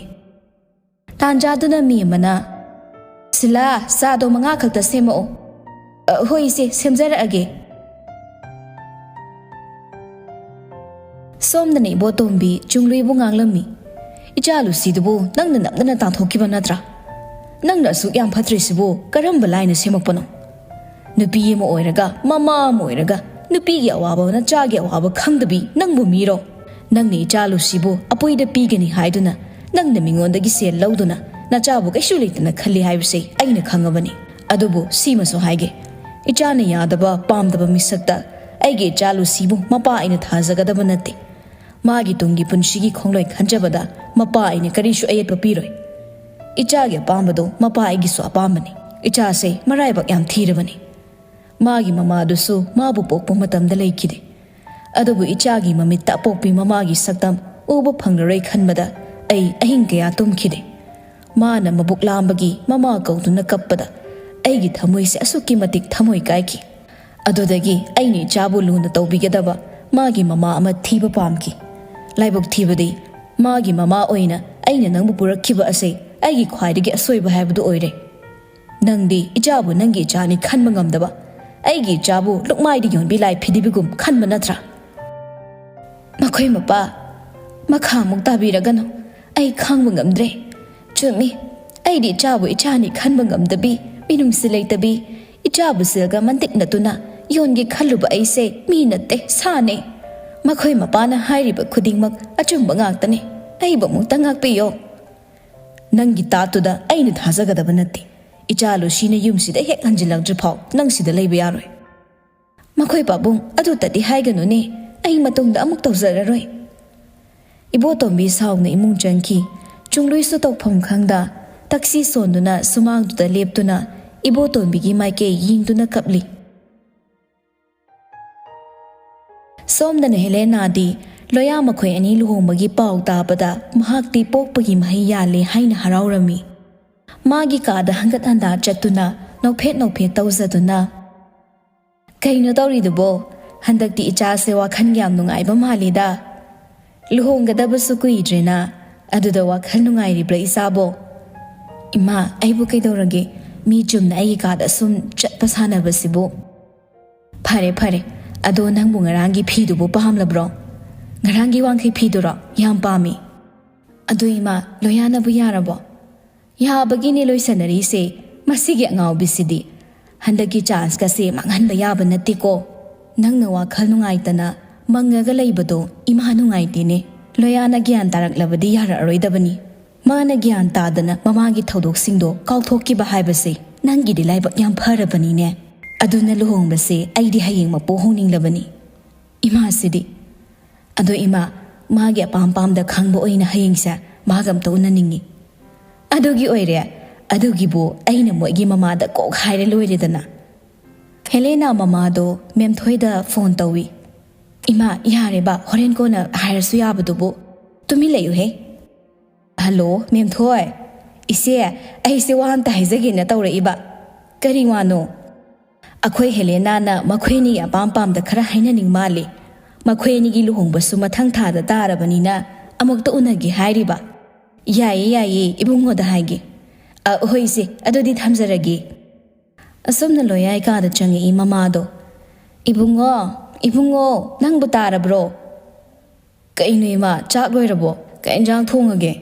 ꯇꯥꯟꯖꯥꯗꯨꯅ ꯃꯤ ꯑꯃꯅ, "ꯁꯤꯂꯥ, ꯆꯥꯗꯣ ꯃꯉꯥ ꯈꯛꯇ ꯁꯦꯝꯃꯛꯑꯣ꯫" "ꯑ, ꯍꯣꯏ ꯏꯆꯦ, ꯁꯦꯝꯖꯔꯛꯑꯒꯦ꯫" ꯁꯣꯝꯗꯅ ꯏꯕꯣꯇꯣꯝꯕꯤ ꯆꯨꯡꯂꯨꯏꯕꯨ ꯉꯥꯡꯂꯝꯃꯤ꯫ "ꯏꯆꯥ ꯂꯨꯁꯤꯗꯨꯕꯨ ꯅꯪꯅ ꯅꯝꯗꯅ ꯇꯥꯟꯊꯣꯛꯈꯤꯕ ꯅꯠꯇ꯭ꯔꯥ? ꯅꯪꯅ ꯑꯁꯨꯛ ꯌꯥꯝ ꯐꯠꯇ꯭ꯔꯤꯁꯤꯕꯨ ꯀꯔꯝꯕ ꯂꯥꯏꯅ ꯁꯦꯝꯃꯛꯄꯅꯣ? ꯅꯨꯄꯤ ꯑꯃ ꯑꯣꯏꯔꯒ, ꯃꯃꯥ ꯑꯃ ꯑꯣꯏꯔꯒ, ꯅꯨꯄꯤꯒꯤ ꯑꯋꯥꯕ, ꯅꯆꯥꯒꯤ ꯑꯋꯥꯕ ꯈꯪꯗꯕꯤ ꯅꯪꯕꯨ ꯃꯤꯔꯣ? ꯅꯪꯅ ꯏꯆꯥ ꯂꯨꯁꯤꯕꯨ ꯑꯄꯣꯏꯗ ꯄꯤꯒꯅꯤ ꯍꯥꯏꯗꯨꯅ ꯅꯪꯅ ꯃꯤꯉꯣꯟꯗꯒꯤ ꯁꯦꯜ ꯂꯧꯗꯨꯅ ꯅꯆꯥꯕꯨ ꯀꯩꯁꯨ ꯂꯩꯇꯅ ꯈꯜꯂꯤ ꯍꯥꯏꯕꯁꯦ ꯑꯩꯅ ꯈꯪꯉꯕꯅꯤ꯫ ꯑꯗꯨꯕꯨ ꯁꯤꯃꯁꯨ ꯍꯥꯏꯒꯦ, ꯏꯆꯥꯅ ꯌꯥꯗꯕ, ꯄꯥꯝꯗꯕ ꯃꯤꯁꯛꯇ ꯑꯩꯒꯤ ꯏꯆꯥ ꯂꯨꯁꯤꯕꯨ ꯃꯄꯥ ꯑꯩꯅ ꯊꯥꯖꯒꯗꯕ ꯅꯠꯇꯦ꯫ ꯃꯥꯒꯤ ꯇꯨꯡꯒꯤ ꯄꯨꯟꯁꯤꯒꯤ ꯈꯣꯡꯂꯣꯏ ꯈꯟꯖꯕꯗ ꯃꯄꯥ ꯑꯩꯅ ꯀꯔꯤꯁꯨ ꯑꯌꯦꯠꯄ ꯄꯤꯔꯣꯏ꯫ ꯏꯆꯥꯒꯤ ꯑꯄꯥꯝꯕꯗꯣ ꯃꯄꯥ ꯑꯩꯒꯤꯁꯨ ꯑꯄꯥꯝꯕꯅꯤ꯫ ꯏꯆꯥꯁꯦ ꯃꯔꯥꯏꯕꯛ ꯌꯥꯝ ꯊꯤꯔꯕꯅꯤ꯫ ꯃꯥꯒꯤ ꯃꯃꯥꯗꯨꯁꯨ ꯃꯥꯕꯨ ꯄꯣꯛꯄ ꯃꯇꯝꯗ ꯂꯩꯈꯤꯗꯦ꯫ ꯑꯗꯨꯕꯨ ꯏꯆꯥꯒꯤ ꯃꯃꯤꯠꯇ ꯑꯄꯣꯛꯄꯤ ꯃꯃꯥꯒꯤ ꯁꯛꯇꯝ ꯎꯕ ꯐꯪꯂꯔꯣꯏ ꯈꯟꯕꯗ ꯑꯩ ꯑꯍꯤꯡ ꯀꯌꯥ ꯇꯨꯝꯈꯤꯗꯦ꯫ ꯃꯥꯅ ꯃꯕꯨꯛ ꯂꯥꯝꯕꯒꯤ ꯃꯃꯥ ꯀꯧꯗꯨꯅ ꯀꯞꯄꯗ ꯑꯩꯒꯤ ꯊꯃꯣꯏꯁꯦ ꯑꯁꯨꯛꯀꯤ ꯃꯇꯤꯛ ꯊꯃꯣꯏ ꯀꯥꯏꯈꯤ꯫ ꯑꯗꯨꯗꯒꯤ ꯑꯩꯅ ꯏꯆꯥꯕꯨ ꯂꯨꯅ ꯇꯧꯕꯤꯒꯗꯕ ꯃꯥꯒꯤ ꯃꯃꯥ ꯑꯃ ꯊꯤꯕ ꯄꯥꯝꯈꯤ꯫ ꯂꯥꯏꯕꯛ ꯊꯤꯕꯗꯤ ꯃꯥꯒꯤ ꯃꯃꯥ ꯑꯣꯏꯅ ꯑꯩꯅ ꯅꯪꯕꯨ ꯄꯨꯔꯛꯈꯤꯕ ꯑꯁꯦ ꯑꯩꯒꯤ ꯈ꯭ꯋꯥꯏꯗꯒꯤ ꯑꯁꯣꯏꯕ ꯍꯥꯏꯕꯗꯨ ꯑꯣꯏꯔꯦ꯫ ꯅꯪꯗꯤ ꯏꯆꯥꯕꯨ ꯅꯪꯒꯤ ꯏꯆꯥꯅꯤ ꯈꯟꯕ ꯉꯝꯗꯕ, ꯑꯩꯒꯤ ꯏꯆꯥꯕꯨ ꯂꯨꯛꯃꯥꯏꯗ ꯌꯣꯟꯕꯤ ꯂꯥꯏ ꯐꯤꯗꯤꯕꯤꯒꯨꯝ ꯈꯟꯕ ꯅꯠꯇ꯭ꯔꯥ?" "ꯃꯈꯣꯏ ꯃꯄꯥ, ꯃꯈꯥ ꯑꯃꯨꯛ ꯇꯥꯕꯤꯔꯒꯅꯨ꯫ ꯑꯩ ꯈꯥꯡꯕ ꯉꯝꯗ꯭ꯔꯦ꯫ ꯆꯨꯝꯃꯤ, ꯑꯩꯗꯤ ꯏꯆꯥꯕꯨ ꯏꯆꯥꯅꯤ ꯈꯟꯕ ꯉꯝꯗꯕꯤ, ꯃꯤꯅꯨꯡꯁꯤ ꯂꯩꯇꯕꯤ, ꯏꯆꯥꯕꯨ ꯁꯤꯜꯒ ꯃꯟꯇꯤꯛꯅꯗꯨꯅ ꯌꯣꯟꯒꯦ ꯈꯜꯂꯨꯕ ꯑꯩꯁꯦ ꯃꯤ ꯅꯠꯇꯦ, ꯁꯥꯅꯦ꯫ ꯃꯈꯣꯏ ꯃꯄꯥꯅ ꯍꯥꯏꯔꯤꯕ ꯈꯨꯗꯤꯡꯃꯛ ꯑꯆꯨꯝꯕ ꯉꯥꯛꯇꯅꯤ꯫ ꯑꯩꯕꯨ ꯑꯃꯨꯛꯇ ꯉꯥꯛꯄꯤꯌꯣ꯫ ꯅꯪꯒꯤ ꯇꯥꯠꯇꯨꯗ ꯑꯩꯅ ꯊꯥꯖꯒꯗꯕ ꯅꯠꯇꯦ꯫ ꯏꯆꯥ ꯂꯨꯁꯤꯅ ꯌꯨꯝꯁꯤꯗ ꯍꯦꯛ ꯍꯟꯖꯤꯜꯂꯛꯇ꯭ꯔꯤ ꯐꯥꯎ ꯅꯪ ꯁꯤꯗ ꯂꯩꯕ ꯌꯥꯔꯣꯏ꯫" "ꯃꯈꯣꯏ ꯄꯥꯕꯨꯡ, ꯑꯗꯨꯇꯗꯤ ꯍꯥꯏꯒꯅꯨꯅꯦ, ꯑꯩ ꯃꯇꯨꯡꯗ ꯑꯃꯨꯛ ꯇꯧꯖꯔꯔꯣꯏ"꯫ ꯏꯕꯣꯇꯣꯝꯕꯤ ꯁꯥꯎꯅ ꯏꯃꯨꯡ ꯆꯪꯈꯤ꯫ ꯆꯨꯡꯂꯨꯏꯁꯨ ꯇꯧꯐꯝ ꯈꯪꯗ ꯇꯛꯁꯤ ꯁꯣꯟꯗꯨꯅ ꯁꯨꯃꯥꯡꯗꯨꯗ ꯂꯦꯞꯇꯨꯅ ꯏꯕꯣꯇꯣꯝꯕꯤꯒꯤ ꯃꯥꯏꯀꯩ ꯌꯦꯡꯗꯨꯅ ꯀꯞꯂꯤ꯫ ꯁꯣꯝꯗꯅ ꯍꯦꯂꯦꯅꯥꯗꯤ ꯂꯣꯌꯥ ꯃꯈꯣꯏ ꯑꯅꯤ ꯂꯨꯍꯣꯡꯕꯒꯤ ꯄꯥꯎ ꯇꯥꯕꯗ ꯃꯍꯥꯛꯇꯤ ꯄꯣꯛꯄꯒꯤ ꯃꯍꯩ ꯌꯥꯜꯂꯦ ꯍꯥꯏꯅ ꯍꯔꯥꯎꯔꯝꯃꯤ꯫ ꯃꯥꯒꯤ ꯀꯥꯗ ꯍꯪꯒꯠ ꯍꯟꯗꯥ ꯆꯠꯇꯨꯅ ꯅꯣꯛꯐꯦꯠ ꯅꯣꯛꯐꯦꯠ ꯇꯧꯖꯗꯨꯅ, "ꯀꯩꯅꯣ ꯇꯧꯔꯤꯗꯨꯕꯣ? ꯍꯟꯗꯛꯇꯤ ꯏꯆꯥꯁꯦ ꯋꯥꯈꯜ ꯌꯥꯝ ꯅꯨꯡꯉꯥꯏꯕ ꯃꯥꯜꯂꯤꯗ꯫ ꯂꯨꯍꯣꯡꯒꯗꯕꯁꯨ ꯀꯨꯏꯗ꯭ꯔꯦꯅ, ꯑꯗꯨꯗ ꯋꯥꯈꯜ ꯅꯨꯡꯉꯥꯏꯔꯤꯕ꯭ꯔꯥ ꯏꯆꯥꯕꯣ?" "ꯏꯃꯥ, ꯑꯩꯕꯨ ꯀꯩꯗꯧꯔꯒꯦ? ꯃꯤ ꯆꯨꯝꯅ ꯑꯩꯒꯤ ꯀꯥꯗ ꯁꯨꯝ ꯆꯠꯄ ꯁꯥꯟꯅꯕꯁꯤꯕꯨ?" "ꯐꯔꯦ, ꯐꯔꯦ꯫ ꯑꯗꯣ ꯅꯪꯕꯨ ꯉꯔꯥꯡꯒꯤ ꯐꯤꯗꯨꯕꯨ ꯄꯥꯝꯂꯕ꯭ꯔꯣ? ꯉꯔꯥꯡꯒꯤ ꯋꯥꯡꯈꯩ ꯐꯤꯗꯨꯔꯣ? ꯌꯥꯝ ꯄꯥꯝꯃꯤ꯫" "ꯑꯗꯨ ꯏꯃꯥ, ꯂꯣꯌꯥꯅꯕꯨ ꯌꯥꯔꯕꯣ?" "ꯌꯥꯕꯒꯤꯅꯦ ꯂꯣꯏꯁꯟꯅꯔꯤꯁꯦ꯫ ꯃꯁꯤꯒꯤ ꯑꯉꯥꯎꯕꯤꯁꯤꯗꯤ꯫ ꯍꯟꯗꯛꯀꯤ ꯆꯥꯟꯁꯀꯁꯦ ꯃꯥꯡꯍꯟꯕ ꯌꯥꯕ ꯅꯠꯇꯦꯀꯣ꯫ ꯅꯪꯅ ꯋꯥꯈꯜ ꯅꯨꯡꯉꯥꯏꯇꯅ ꯃꯪꯉꯒ ꯂꯩꯕꯗꯣ ꯏꯃꯥ ꯅꯨꯡꯉꯥꯏꯇꯦꯅꯦ꯫ ꯂꯣꯌꯥꯅ ꯒ꯭ꯌꯥꯟ ꯇꯥꯔꯛꯂꯕꯗꯤ ꯌꯥꯔꯛꯑꯔꯣꯏꯗꯕꯅꯤ꯫ ꯃꯥꯅ ꯒ꯭ꯌꯥꯟ ꯇꯥꯗꯅ ꯃꯃꯥꯒꯤ ꯊꯧꯗꯣꯛꯁꯤꯡꯗꯣ ꯀꯥꯎꯊꯣꯛꯈꯤꯕ ꯍꯥꯏꯕꯁꯦ ꯅꯪꯒꯤꯗꯤ ꯂꯥꯏꯕꯛ ꯌꯥꯝ ꯐꯔꯕꯅꯤꯅꯦ꯫ ꯑꯗꯨꯅ ꯂꯨꯍꯣꯡꯕꯁꯦ ꯑꯩꯗꯤ ꯍꯌꯦꯡꯃꯛꯄꯨ ꯍꯣꯡꯅꯤꯡꯂꯕꯅꯤ꯫" "ꯏꯃꯥꯁꯤꯗꯤ꯫ ꯑꯗꯣ ꯏꯃꯥ, ꯃꯥꯒꯤ ꯑꯄꯥꯝ ꯄꯥꯝꯗ ꯈꯪꯕ ꯑꯣꯏꯅ ꯍꯌꯦꯡꯁꯦ ꯃꯥꯒ ꯑꯝꯇ ꯎꯅꯅꯤꯡꯉꯤ꯫" "ꯑꯗꯨꯒꯤ ꯑꯣꯏꯔꯦ? ꯑꯗꯨꯒꯤꯕꯨ ꯑꯩꯅ ꯃꯣꯏꯒꯤ ꯃꯃꯥꯗ ꯀꯣꯛ ꯍꯥꯏꯔ ꯂꯣꯏꯔꯦꯗꯅ꯫" ꯍꯦꯂꯦꯅꯥ ꯃꯃꯥꯗꯣ ꯃꯦꯝꯊꯣꯏꯗ ꯐꯣꯟ ꯇꯧꯏ꯫ "ꯏꯃꯥ, ꯌꯥꯔꯦꯕ, ꯍꯣꯔꯦꯟ ꯀꯣꯟꯅ ꯍꯥꯏꯔꯁꯨ ꯌꯥꯕꯗꯨꯕꯨ꯫ ꯇꯨꯃꯤꯟ ꯂꯩꯌꯨꯍꯦ꯫" "ꯍꯜꯂꯣ, ꯃꯦꯝꯊꯣꯏ꯫ ꯏꯆꯦ, ꯑꯩꯁꯦ ꯋꯥ ꯑꯝꯇ ꯍꯥꯏꯖꯒꯦꯅ ꯇꯧꯔꯛꯏꯕ꯫" "ꯀꯔꯤ ꯋꯥꯅꯣ?" "ꯑꯩꯈꯣꯏ ꯍꯦꯂꯦꯅꯥꯅ ꯃꯈꯣꯏ ꯑꯅꯤꯒꯤ ꯑꯄꯥꯝ ꯄꯥꯝꯗ ꯈꯔ ꯍꯥꯏꯅꯅꯤꯡ ꯃꯥꯜꯂꯤ꯫ ꯃꯈꯣꯏ ꯑꯅꯤꯒꯤ ꯂꯨꯍꯣꯡꯕꯁꯨ ꯃꯊꯪ ꯊꯥꯗ ꯇꯥꯔꯕꯅꯤꯅ ꯑꯃꯨꯛꯇ ꯎꯅꯒꯦ ꯍꯥꯏꯔꯤꯕ꯫" "ꯌꯥꯏꯌꯦ, ꯌꯥꯏꯌꯦ, ꯏꯕꯨꯡꯉꯣꯗ ꯍꯥꯏꯒꯦ꯫ ꯑ, ꯍꯣꯏ ꯏꯆꯦ, ꯑꯗꯨꯗꯤ ꯊꯝꯖꯔꯒꯦ꯫" ꯑꯁꯨꯝꯅ ꯂꯣꯌꯥꯏ ꯀꯥꯗ ꯆꯪꯉꯛꯏ ꯃꯃꯥꯗꯣ꯫ "ꯏꯕꯨꯡꯉꯣ, ꯏꯕꯨꯡꯉꯣ, ꯅꯪꯕꯨ ꯇꯥꯔꯕ꯭ꯔꯣ?" "ꯀꯩꯅꯣ ꯏꯃꯥ, ꯆꯥꯛ ꯂꯣꯏꯔꯕꯣ? ꯀꯩ ꯏꯟꯖꯥꯡ ꯊꯣꯡꯉꯒꯦ?"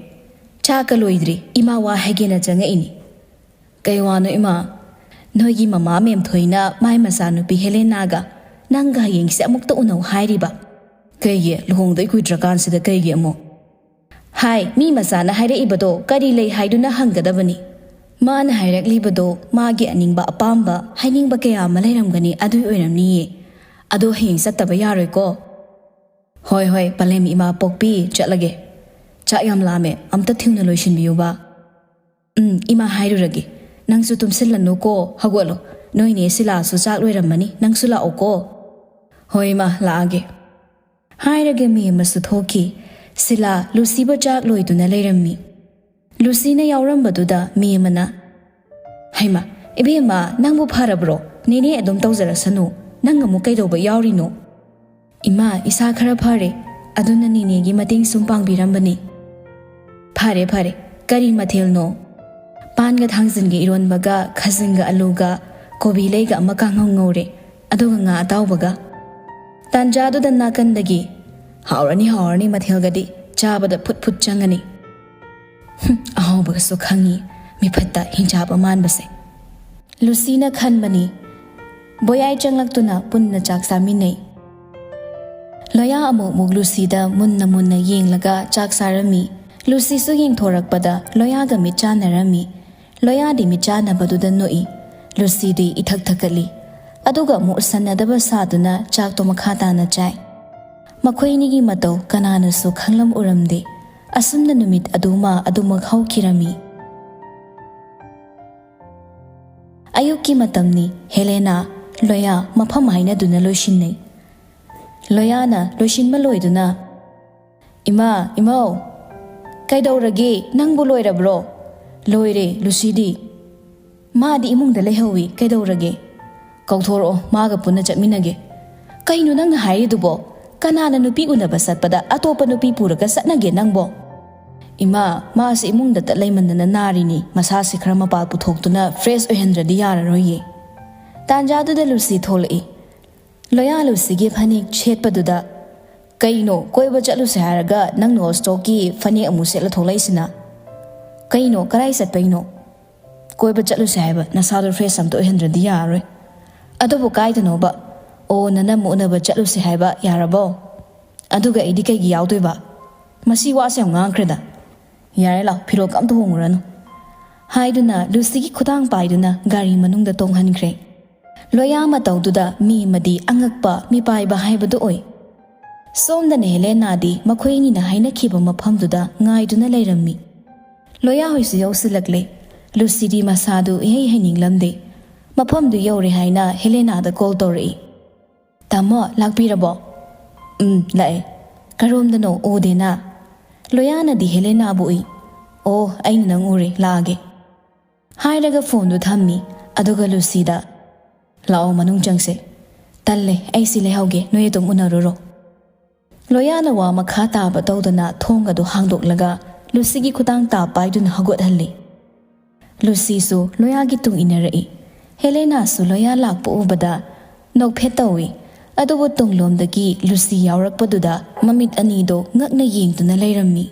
"ꯆꯥꯛꯀ ꯂꯣꯏꯗ꯭ꯔꯤ, ꯏꯃꯥ ꯋꯥ ꯍꯥꯏꯒꯦꯅ ꯆꯪꯉꯛꯏꯅꯤ꯫" "ꯀꯩ ꯋꯥꯅꯣ ꯏꯃꯥ?" "ꯅꯣꯏꯒꯤ ꯃꯃꯥ ꯃꯦꯝꯊꯣꯏꯅ ꯃꯥꯏ ꯃꯆꯥꯅꯨꯄꯤ ꯍꯦꯂꯦꯅꯥꯒ ꯅꯪꯒ ꯍꯌꯦꯡꯁꯦ ꯑꯃꯨꯛꯇ ꯎꯅꯧ ꯍꯥꯏꯔꯤꯕ꯫" "ꯀꯩꯒꯤ? ꯂꯨꯍꯣꯡꯗꯣꯏ ꯀꯨꯏꯗ꯭ꯔꯀꯥꯟꯁꯤꯗ ꯀꯩꯒꯤ ꯑꯃꯨꯛ?" "ꯍꯥꯏ, ꯃꯤ ꯃꯆꯥꯅ ꯍꯥꯏꯔꯛꯏꯕꯗꯣ ꯀꯔꯤ ꯂꯩ ꯍꯥꯏꯗꯨꯅ ꯍꯪꯒꯗꯕꯅꯤ꯫ ꯃꯥꯅ ꯍꯥꯏꯔꯛꯂꯤꯕꯗꯣ ꯃꯥꯒꯤ ꯑꯅꯤꯡꯕ ꯑꯄꯥꯝꯕ ꯍꯥꯏꯅꯤꯡꯕ ꯀꯌꯥ ꯑꯃ ꯂꯩꯔꯝꯒꯅꯤ, ꯑꯗꯨꯏ ꯑꯣꯏꯔꯝꯅꯤꯌꯦ꯫ ꯑꯗꯣ ꯍꯌꯦꯡ ꯆꯠꯇꯕ ꯌꯥꯔꯣꯏꯀꯣ? ꯍꯣꯏ, ꯍꯣꯏ, ꯄꯂꯦꯝ ꯏꯃꯥ ꯄꯣꯛꯄꯤ, ꯆꯠꯂꯒꯦ꯫ ꯆꯥꯛ ꯌꯥꯝ ꯂꯥꯝꯃꯦ, ꯑꯝꯇ ꯊꯨꯅ ꯂꯣꯏꯁꯤꯟꯕꯤꯌꯨꯕ꯫ ꯎꯝ, ꯏꯃꯥ ꯍꯥꯏꯔꯨꯔꯒꯦ꯫ ꯅꯪꯁꯨ ꯇꯨꯝꯁꯤꯜꯂꯅꯨꯀꯣ, ꯍꯧꯒꯠꯂꯣ꯫ ꯅꯣꯏꯅꯦ ꯁꯤꯂꯥꯁꯨ ꯆꯥꯛ ꯂꯣꯏꯔꯝꯃꯅꯤ, ꯅꯪꯁꯨ ꯂꯥꯛꯑꯣꯀꯣ꯫ ꯍꯣꯏ ꯏꯃꯥ, ꯂꯥꯛꯑꯒꯦ꯫ ꯍꯥꯏꯔꯒ ꯃꯦꯝ ꯑꯃꯁꯨ ꯊꯣꯛꯈꯤ꯫ ꯁꯤꯂꯥ ꯂꯨꯁꯤꯕꯨ ꯆꯥꯛ ꯂꯣꯏꯗꯨꯅ ꯂꯩꯔꯝꯃꯤ꯫ ꯂꯨꯁꯤꯅ ꯌꯥꯎꯔꯝꯕꯗꯨꯗ ꯃꯦꯝ ꯑꯃꯅ, "ꯍꯩꯃꯥ, ꯏꯕꯦꯝꯃ, ꯅꯪꯕꯨ ꯐꯔꯕ꯭ꯔꯣ? ꯅꯦꯅꯦ ꯑꯗꯨꯝ ꯇꯧꯖꯔꯁꯅꯨ꯫ ꯅꯪ ꯑꯃꯨꯛ ꯀꯩꯗꯧꯕ ꯌꯥꯎꯔꯤꯅꯣ?" "ꯏꯃꯥ, ꯏꯁꯥ ꯈꯔ ꯐꯔꯦ, ꯑꯗꯨꯅ ꯅꯦꯅꯦꯒꯤ ꯃꯇꯦꯡ ꯁꯨꯝ ꯄꯥꯡꯕꯤꯔꯝꯕꯅꯤ꯫" "ꯐꯔꯦ, ꯐꯔꯦ꯫ ꯀꯔꯤ ꯃꯊꯦꯜꯅꯣ?" "ꯄꯥꯟꯒ ꯊꯥꯡꯖꯤꯟꯒ ꯏꯔꯣꯟꯕꯒ, ꯈꯥꯖꯤꯡꯒ ꯑꯂꯨꯒ, ꯀꯣꯕꯤ ꯂꯩꯒ ꯑꯃ ꯀꯥꯡꯍꯧ ꯉꯧꯔꯦ, ꯑꯗꯨꯒ ꯉꯥ ꯑꯇꯥꯎꯕꯒ꯫" ꯇꯥꯟꯖꯥꯗꯨꯗ ꯅꯥꯀꯟꯗꯒꯤ, "ꯍꯥꯎꯔꯅꯤ, ꯍꯥꯎꯔꯅꯤ, ꯃꯊꯦꯜꯒꯗꯤ, ꯆꯥꯕꯗ ꯐꯨꯠ ꯐꯨꯠ ꯆꯪꯉꯅꯤ꯫" "ꯍꯨꯝ, ꯑꯍꯥꯎꯕꯒꯁꯨ ꯈꯪꯉꯤ, ꯃꯤꯐꯠꯇ ꯍꯤꯡꯆꯥꯕ ꯃꯥꯟꯕꯁꯦ꯫" ꯂꯨꯁꯤꯅ ꯈꯟꯕꯅꯤ꯫ ꯕꯣꯌꯥꯏ ꯆꯪꯂꯛꯇꯨꯅ ꯄꯨꯟꯅ ꯆꯥꯛ ꯆꯥꯃꯤꯟꯅꯩ꯫ ꯂꯣꯌꯥ ꯑꯃꯨꯛ ꯑꯃꯨꯛ ꯂꯨꯁꯤꯗ ꯃꯨꯟꯅ ꯃꯨꯟꯅ ꯌꯦꯡꯂꯒ ꯆꯥꯛ ꯆꯥꯔꯝꯃꯤ꯫ ꯂꯨꯁꯤꯁꯨ ꯌꯦꯡꯊꯣꯔꯛꯄꯗ ꯂꯣꯌꯥꯒ ꯃꯤꯠ ꯆꯥꯟꯅꯔꯝꯃꯤ꯫ ꯂꯣꯌꯥꯗꯤ ꯃꯤꯠ ꯆꯥꯟꯅꯕꯗꯨꯗ ꯅꯣꯛꯏ꯫ ꯂꯨꯁꯤꯗꯤ ꯏꯊꯛ ꯊꯛꯀꯠꯂꯤ꯫ ꯑꯗꯨꯒ ꯑꯃꯨꯛ ꯎꯁꯟꯅꯗꯕ ꯁꯥꯗꯨꯅ ꯆꯥꯛꯇꯣ ꯃꯈꯥ ꯇꯥꯅ ꯆꯥꯏ꯫ ꯃꯈꯣꯏ ꯑꯅꯤꯒꯤ ꯃꯇꯧ ꯀꯅꯥꯅꯁꯨ ꯈꯪꯂꯝꯎꯔꯝꯗꯦ꯫ ꯑꯁꯨꯝꯅ ꯅꯨꯃꯤꯠ ꯑꯗꯨꯃ ꯑꯗꯨꯃꯛ ꯍꯧꯈꯤꯔꯝꯃꯤ꯫ ꯑꯌꯨꯛꯀꯤ ꯃꯇꯝꯅꯤ꯫ ꯍꯦꯂꯦꯅꯥ, ꯂꯣꯌꯥ ꯃꯐꯝ ꯍꯥꯏꯅꯗꯨꯅ ꯂꯣꯏꯁꯤꯟꯅꯩ꯫ ꯂꯣꯌꯥꯅ ꯂꯣꯏꯁꯤꯟꯕ ꯂꯣꯏꯗꯨꯅ, "ꯏꯃꯥ, ꯏꯃꯧ, ꯀꯩꯗꯧꯔꯒꯦ? ꯅꯪꯕꯨ ꯂꯣꯏꯔꯕ꯭ꯔꯣ?" "ꯂꯣꯏꯔꯦ, ꯂꯨꯁꯤꯗꯤ?" "ꯃꯥꯗꯤ ꯏꯃꯨꯡꯗ ꯂꯩꯍꯧꯋꯤ, ꯀꯩꯗꯧꯔꯒꯦ?" "ꯀꯧꯊꯣꯔꯛꯑꯣ, ꯃꯥꯒ ꯄꯨꯟꯅ ꯆꯠꯃꯤꯟꯅꯒꯦ꯫" "ꯀꯩꯅꯣ ꯅꯪꯅ ꯍꯥꯏꯔꯤꯗꯨꯕꯣ? ꯀꯅꯥꯅ ꯅꯨꯄꯤ ꯎꯅꯕ ꯆꯠꯄꯗ ꯑꯇꯣꯞꯄ ꯅꯨꯄꯤ ꯄꯨꯔꯒ ꯆꯠꯅꯒꯦ ꯅꯪꯕꯣ?" "ꯏꯃꯥ, ꯃꯥꯁꯦ ꯏꯃꯨꯡꯗꯇ ꯂꯩꯃꯟꯗꯅ ꯅꯥꯔꯤꯅꯤ, ꯃꯁꯥꯁꯦ ꯈꯔ ꯃꯄꯥꯜ ꯄꯨꯊꯣꯛꯇꯨꯅ ꯐ꯭ꯔꯦꯁ ꯑꯣꯏꯍꯟꯗ꯭ꯔꯗꯤ ꯌꯥꯔꯔꯣꯏꯌꯦ꯫" ꯇꯥꯟꯖꯥꯗꯨꯗ ꯂꯨꯁꯤ ꯊꯣꯛꯂꯛꯏ꯫ ꯂꯣꯌꯥ ꯂꯨꯁꯤꯒꯤ ꯐꯅꯦꯛ ꯁꯦꯠꯄꯗꯨꯗ, "ꯀꯩꯅꯣ, ꯀꯣꯏꯕ ꯆꯠꯂꯨꯁꯦ ꯍꯥꯏꯔꯒ ꯅꯪꯅ ꯍꯣꯁꯇꯣꯛꯀꯤ ꯐꯅꯦꯛ ꯑꯃꯨꯛ ꯁꯦꯠꯂ ꯊꯣꯛꯂꯛꯏꯁꯤꯅ? ꯀꯩꯅꯣ, ꯀꯔꯥꯏ ꯆꯠꯄꯩꯅꯣ?" "ꯀꯣꯏꯕ ꯆꯠꯂꯨꯁꯦ ꯍꯥꯏꯕ, ꯅꯁꯥꯗꯣ ꯐ꯭ꯔꯦꯁ ꯑꯝꯇ ꯑꯣꯏꯍꯟꯗ꯭ꯔꯗꯤ ꯌꯥꯔꯔꯣꯏ꯫" "ꯑꯗꯨꯕꯨ ꯀꯥꯏꯗꯅꯣꯕ?" "ꯑꯣ, ꯅꯅꯝꯃ ꯎꯅꯕ ꯆꯠꯂꯨꯁꯦ ꯍꯥꯏꯕ, ꯌꯥꯔꯕꯣ?" "ꯑꯗꯨꯒ ꯑꯩꯗꯤ ꯀꯩꯒꯤ ꯌꯥꯎꯗꯣꯏꯕ? ꯃꯁꯤ ꯋꯥꯁꯦ ꯌꯥꯝ ꯉꯥꯡꯈ꯭ꯔꯦꯗ꯫ ꯌꯥꯔꯦ, ꯂꯥꯎ, ꯐꯤꯔꯣꯜꯒ ꯑꯝꯇ ꯍꯣꯡꯉꯨꯔꯅꯨ꯫" ꯍꯥꯏꯗꯨꯅ ꯂꯨꯁꯤꯒꯤ ꯈꯨꯗꯥꯡ ꯄꯥꯏꯗꯨꯅ ꯒꯥꯔꯤ ꯃꯅꯨꯡꯗ ꯇꯣꯡꯍꯟꯈ꯭ꯔꯦ꯫ ꯂꯣꯌꯥ ꯃꯇꯧꯗꯨꯗ ꯃꯤ ꯑꯃꯗꯤ ꯑꯉꯛꯄ ꯃꯤꯄꯥꯏꯕ ꯍꯥꯏꯕꯗꯨ ꯑꯣꯏ꯫ ꯁꯣꯝꯗꯅ ꯍꯦꯂꯦꯅꯥꯗꯤ ꯃꯈꯣꯏ ꯑꯅꯤꯅ ꯍꯥꯏꯅꯈꯤꯕ ꯃꯐꯝꯗꯨꯗ ꯉꯥꯏꯗꯨꯅ ꯂꯩꯔꯝꯃꯤ꯫ ꯂꯣꯌꯥ ꯍꯣꯏꯁꯨ ꯌꯧꯁꯤꯜꯂꯛꯂꯦ꯫ ꯂꯨꯁꯤꯗꯤ ꯃꯁꯥꯗꯨ ꯏꯍꯩ ꯍꯩꯅꯤꯡꯂꯝꯗꯦ꯫ ꯃꯐꯝꯗꯨ ꯌꯧꯔꯦ ꯍꯥꯏꯅ ꯍꯦꯂꯦꯅꯥꯗ ꯀꯣꯜ ꯇꯧꯔꯛꯏ꯫ "ꯇꯥꯃꯣ, ꯂꯥꯛꯄꯤꯔꯕꯣ?" "ꯎꯝ, ꯂꯥꯛꯑꯦ꯫ ꯀꯔꯣꯝꯗꯅꯣ? ꯎꯗꯦꯅ?" ꯂꯣꯌꯥꯅꯗꯤ ꯍꯦꯂꯦꯅꯥꯕꯨ ꯎꯏ꯫ "ꯑꯣ, ꯑꯩꯅ ꯅꯪ ꯎꯔꯦ, ꯂꯥꯛꯑꯒꯦ" ꯍꯥꯏꯔꯒ ꯐꯣꯟꯗꯨ ꯊꯝꯃꯤ꯫ ꯑꯗꯨꯒ ꯂꯨꯁꯤꯗ, "ꯂꯥꯛꯑꯣ, ꯃꯅꯨꯡ ꯆꯪꯁꯦ"꯫ "ꯇꯜꯂꯦ, ꯑꯩ ꯁꯤ ꯂꯩꯍꯧꯒꯦ, ꯅꯣꯏ ꯑꯗꯨꯝ ꯎꯅꯔꯨꯔꯣ"꯫ ꯂꯣꯌꯥꯅ ꯋꯥ ꯃꯈꯥ ꯇꯥꯕ ꯇꯧꯗꯅ ꯊꯣꯡ ꯑꯗꯨ ꯍꯥꯡꯗꯣꯛꯂꯒ ꯂꯨꯁꯤꯒꯤ ꯈꯨꯗꯥꯡ ꯇꯥ ꯄꯥꯏꯗꯨꯅ ꯍꯧꯒꯠꯍꯜꯂꯤ꯫ ꯂꯨꯁꯤꯁꯨ ꯂꯣꯌꯥꯒꯤ ꯇꯨꯡ ꯏꯟꯅꯔꯛꯏ꯫ ꯍꯦꯂꯦꯅꯥꯁꯨ ꯂꯣꯌꯥ ꯂꯥꯛꯄ ꯎꯕꯗ ꯅꯣꯛꯐꯦꯠ ꯇꯧꯏ꯫ ꯑꯗꯨꯕꯨ ꯇꯨꯡꯂꯣꯝꯗꯒꯤ ꯂꯨꯁꯤ ꯌꯥꯎꯔꯛꯄꯗꯨꯗ ꯃꯃꯤꯠ ꯑꯅꯤꯗꯣ ꯉꯛꯅ ꯌꯦꯡꯗꯨꯅ ꯂꯩꯔꯝꯃꯤ꯫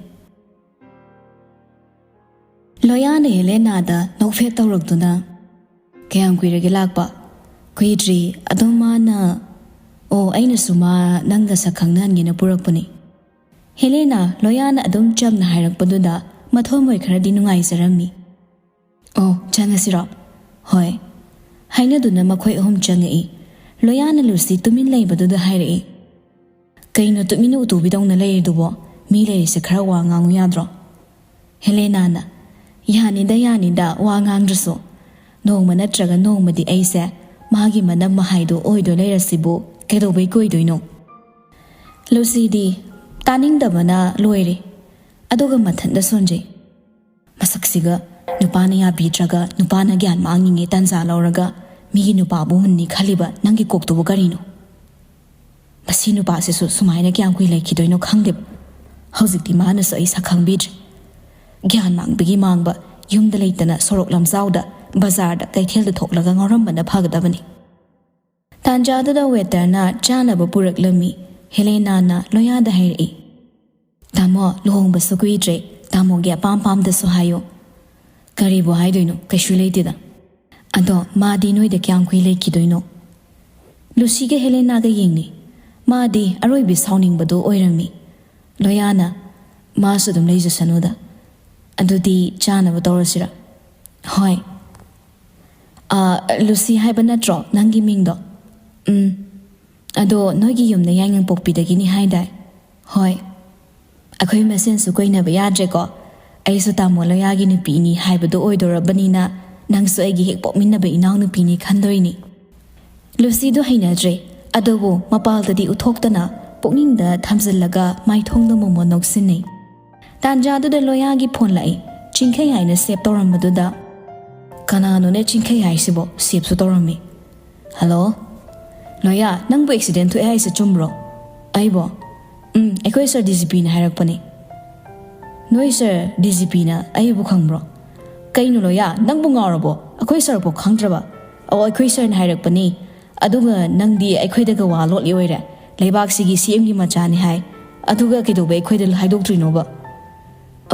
ꯂꯣꯌꯥꯅ ꯍꯦꯂꯦꯅꯥꯗ ꯅꯣꯛꯐꯦꯠ ꯇꯧꯔꯛꯇꯨꯅ, "ꯀꯌꯥꯝ ꯀꯨꯏꯔꯒꯦ ꯂꯥꯛꯄ?" "ꯀꯨꯏꯗ꯭ꯔꯤ, ꯑꯗꯨꯝ ꯃꯥꯅ"꯫ "ꯑꯣ, ꯑꯩꯅꯁꯨ ꯃꯥ ꯅꯪꯒ ꯁꯛ ꯈꯪꯅꯍꯟꯒꯦꯅ ꯄꯨꯔꯛꯄꯅꯤ"꯫ ꯍꯦꯂꯦꯅꯥ ꯂꯣꯌꯥꯅ ꯑꯗꯨꯝ ꯆꯝꯅ ꯍꯥꯏꯔꯛꯄꯗꯨꯗ ꯃꯊꯣꯟ ꯃꯣꯏ ꯈꯔꯗꯤ ꯅꯨꯡꯉꯥꯏꯖꯔꯝꯃꯤ꯫ "ꯑꯣ, ꯆꯪꯉꯁꯤꯔꯣ?" "ꯍꯣꯏ" ꯍꯥꯏꯅꯗꯨꯅ ꯃꯈꯣꯏ ꯑꯍꯨꯝ ꯆꯪꯉꯛꯏ꯫ ꯂꯣꯌꯥꯅ ꯂꯨꯁꯤ ꯇꯨꯃꯤꯟ ꯂꯩꯕꯗꯨꯗ ꯍꯥꯏꯔꯛꯏ, "ꯀꯩꯅꯣ ꯇꯨꯃꯤꯟꯅ ꯎꯇꯨꯕꯤꯗꯧꯅ ꯂꯩꯔꯤꯗꯨꯕꯣ? ꯃꯤ ꯂꯩꯔꯤꯁꯦ ꯈꯔ ꯋꯥ ꯉꯥꯡꯉꯨ ꯌꯥꯗ꯭ꯔꯣ?" ꯍꯦꯂꯦꯅꯥꯅ, "ꯌꯥꯅꯤꯗ, ꯌꯥꯅꯤꯗ, ꯋꯥ ꯉꯥꯡꯗ꯭ꯔꯁꯨ꯫ ꯅꯣꯡꯃ ꯅꯠꯇ꯭ꯔꯒ ꯅꯣꯡꯃꯗꯤ ꯑꯩꯁꯦ ꯃꯥꯒꯤ ꯃꯅꯝ ꯃꯍꯥꯏꯗꯣ ꯑꯣꯏꯗꯣ ꯂꯩꯔꯁꯤꯕꯨ ꯀꯩꯗꯧꯕꯩ ꯀꯣꯏꯗꯣꯏꯅꯣ?" ꯂꯨꯁꯤꯗꯤ ꯇꯥꯅꯤꯡꯗꯕꯅ ꯂꯣꯏꯔꯦ꯫ ꯑꯗꯨꯒ ꯃꯊꯟꯇ ꯁꯣꯟꯖꯩ꯫ "ꯃꯁꯛꯁꯤꯒ, ꯅꯨꯄꯥꯅ ꯌꯥꯕꯤꯗ꯭ꯔꯒ ꯅꯨꯄꯥꯅ ꯒ꯭ꯌꯥꯟ ꯃꯥꯡꯉꯤꯉꯩ ꯇꯟꯖꯥ ꯂꯧꯔꯒ ꯃꯤꯒꯤ ꯅꯨꯄꯥꯕꯨ ꯍꯨꯟꯅꯤ ꯈꯜꯂꯤꯕ ꯅꯪꯒꯤ ꯀꯣꯛꯇꯨꯕꯨ ꯀꯔꯤꯅꯣ? ꯃꯁꯤ ꯅꯨꯄꯥꯁꯤꯁꯨ ꯁꯨꯃꯥꯏꯅ ꯀꯌꯥꯝ ꯀꯨꯏ ꯂꯩꯈꯤꯗꯣꯏꯅꯣ ꯈꯪꯗꯦꯕ꯫ ꯍꯧꯖꯤꯛꯇꯤ ꯃꯥꯅꯁꯨ ꯑꯩ ꯁꯛ ꯈꯪꯕꯤꯗ꯭ꯔꯦ꯫ ꯒ꯭ꯌꯥꯟ ꯃꯥꯡꯕꯒꯤ ꯃꯥꯡꯕ, ꯌꯨꯝꯗ ꯂꯩꯇꯅ ꯁꯣꯔꯣꯛ ꯂꯝꯖꯥꯎꯗ, ꯕꯖꯥꯔꯗ, ꯀꯩꯊꯦꯜꯗ ꯊꯣꯛꯂꯒ ꯉꯥꯎꯔꯝꯕꯅ ꯐꯒꯗꯕꯅꯤ"꯫ ꯇꯥꯟꯖꯥꯗꯨꯗ ꯋꯦꯇꯔꯅ ꯆꯥꯅꯕ ꯄꯨꯔꯛꯂꯝꯃꯤ꯫ ꯍꯦꯂꯦꯅꯥꯅ ꯂꯣꯌꯥꯗ ꯍꯥꯏꯔꯛꯏ, "ꯇꯥꯃꯣ, ꯂꯨꯍꯣꯡꯕꯁꯨ ꯀꯨꯏꯗ꯭ꯔꯦ, ꯇꯥꯃꯣꯒꯤ ꯑꯄꯥꯝ ꯄꯥꯝꯗꯁꯨ ꯍꯥꯏꯌꯨ"꯫ "ꯀꯔꯤꯕꯨ ꯍꯥꯏꯗꯣꯏꯅꯣ? ꯀꯩꯁꯨ ꯂꯩꯇꯦꯗ"꯫ "ꯑꯗꯣ ꯃꯥꯗꯤ ꯅꯣꯏꯗ ꯀꯌꯥꯝ ꯀꯨꯏ ꯂꯩꯈꯤꯗꯣꯏꯅꯣ?" ꯂꯨꯁꯤꯒ ꯍꯦꯂꯦꯅꯥꯒ ꯌꯦꯡꯅꯩ꯫ ꯃꯥꯗꯤ ꯑꯔꯣꯏꯕꯤ ꯁꯥꯎꯅꯤꯡꯕꯗꯨ ꯑꯣꯏꯔꯝꯃꯤ꯫ ꯂꯣꯌꯥꯅ, "ꯃꯥꯁꯨ ꯑꯗꯨꯝ ꯂꯩꯖꯁꯅꯨꯗ꯫ ꯑꯗꯨꯗꯤ ꯆꯥꯅꯕ ꯇꯧꯔꯁꯤꯔꯥ?" "ꯍꯣꯏ"꯫ ꯑꯥ, ꯂꯨꯁꯤ ꯍꯥꯏꯕ ꯅꯠꯇ꯭ꯔꯣ ꯅꯪꯒꯤ ꯃꯤꯡꯗꯣ? ꯎꯝ꯫ ꯑꯗꯣ ꯅꯣꯏꯒꯤ ꯌꯨꯝꯗ ꯌꯥꯏꯉꯪꯄꯣꯛꯄꯤꯗꯒꯤꯅꯤ ꯍꯥꯏꯗꯥꯏ? ꯍꯣꯏ꯫ ꯑꯩꯈꯣꯏ ꯃꯁꯦꯟꯁꯨ ꯀꯣꯏꯅꯕ ꯌꯥꯗ꯭ꯔꯦꯀꯣ꯫ ꯑꯩꯁꯨ ꯇꯥꯃꯣ ꯂꯣꯌꯥꯒꯤ ꯅꯨꯄꯤꯅꯤ ꯍꯥꯏꯕꯗꯣ ꯑꯣꯏꯗꯣꯔꯕꯅꯤꯅ ꯅꯪꯁꯨ ꯑꯩꯒꯤ ꯍꯦꯛ ꯄꯣꯛꯃꯤꯟꯅꯕ ꯏꯅꯥꯎꯅꯨꯄꯤꯅꯤ ꯈꯟꯗꯣꯏꯅꯤ꯫ ꯂꯨꯁꯤꯗꯣ ꯍꯩꯅꯗ꯭ꯔꯦ, ꯑꯗꯨꯕꯨ ꯃꯄꯥꯜꯗꯗꯤ ꯎꯠꯊꯣꯛꯇꯅ ꯄꯨꯛꯅꯤꯡꯗ ꯊꯝꯖꯤꯜꯂꯒ ꯃꯥꯏꯊꯣꯡꯗ ꯃꯣꯃꯣꯟ ꯅꯣꯛꯁꯤꯟꯅꯩ꯫ ꯇꯥꯟꯖꯥꯗꯨꯗ ꯂꯣꯌꯥꯒꯤ ꯐꯣꯟ ꯂꯥꯛꯏ꯫ ꯆꯤꯡꯈꯩ ꯍꯥꯏꯅ ꯁꯦꯞ ꯇꯧꯔꯝꯕꯗꯨꯗ, "ꯀꯅꯥꯅꯣꯅꯦ ꯆꯤꯡꯈꯩ ꯍꯥꯏꯁꯤꯕꯣ? ꯁꯦꯞꯁꯨ ꯇꯧꯔꯝꯃꯤ"꯫ "ꯍꯜꯂꯣ? ꯂꯣꯌꯥ, ꯅꯪꯕꯨ ꯑꯦꯛꯁꯤꯗꯦꯟ ꯊꯣꯛꯑꯦ ꯍꯥꯏꯁꯦ ꯆꯨꯝꯕ꯭ꯔꯣ?" "ꯑꯩꯕꯣ?" "ꯎꯝ, ꯑꯩꯈꯣꯏ ꯁꯥꯔ ꯗꯤ ꯖꯤ ꯄꯤꯅ ꯍꯥꯏꯔꯛꯄꯅꯦ"꯫ "ꯅꯣꯏ ꯁꯥꯔ ꯗꯤ ꯖꯤ ꯄꯤꯅ ꯑꯩꯕꯨ ꯈꯪꯕ꯭ꯔꯣ?" "ꯀꯩꯅꯣ ꯂꯣꯌꯥ, ꯅꯪꯕꯨ ꯉꯥꯎꯔꯕꯣ? ꯑꯩꯈꯣꯏ ꯁꯥꯔꯕꯨ ꯈꯪꯗ꯭ꯔꯕ?" "ꯑꯣ, ꯑꯩꯈꯣꯏ ꯁꯥꯔꯅ ꯍꯥꯏꯔꯛꯄꯅꯤ꯫ ꯑꯗꯨꯒ ꯅꯪꯗꯤ ꯑꯩꯈꯣꯏꯗꯒ ꯋꯥ ꯂꯣꯠꯂꯤ ꯑꯣꯏꯔꯦ꯫ ꯂꯩꯕꯥꯛꯁꯤꯒꯤ ꯁꯤ ꯑꯦꯝꯒꯤ ꯃꯆꯥꯅꯤ ꯍꯥꯏ꯫ ꯑꯗꯨꯒ ꯀꯩꯗꯧꯕꯩ ꯑꯩꯈꯣꯏꯗ ꯍꯥꯏꯗꯣꯛꯇ꯭ꯔꯤꯅꯣꯕ?"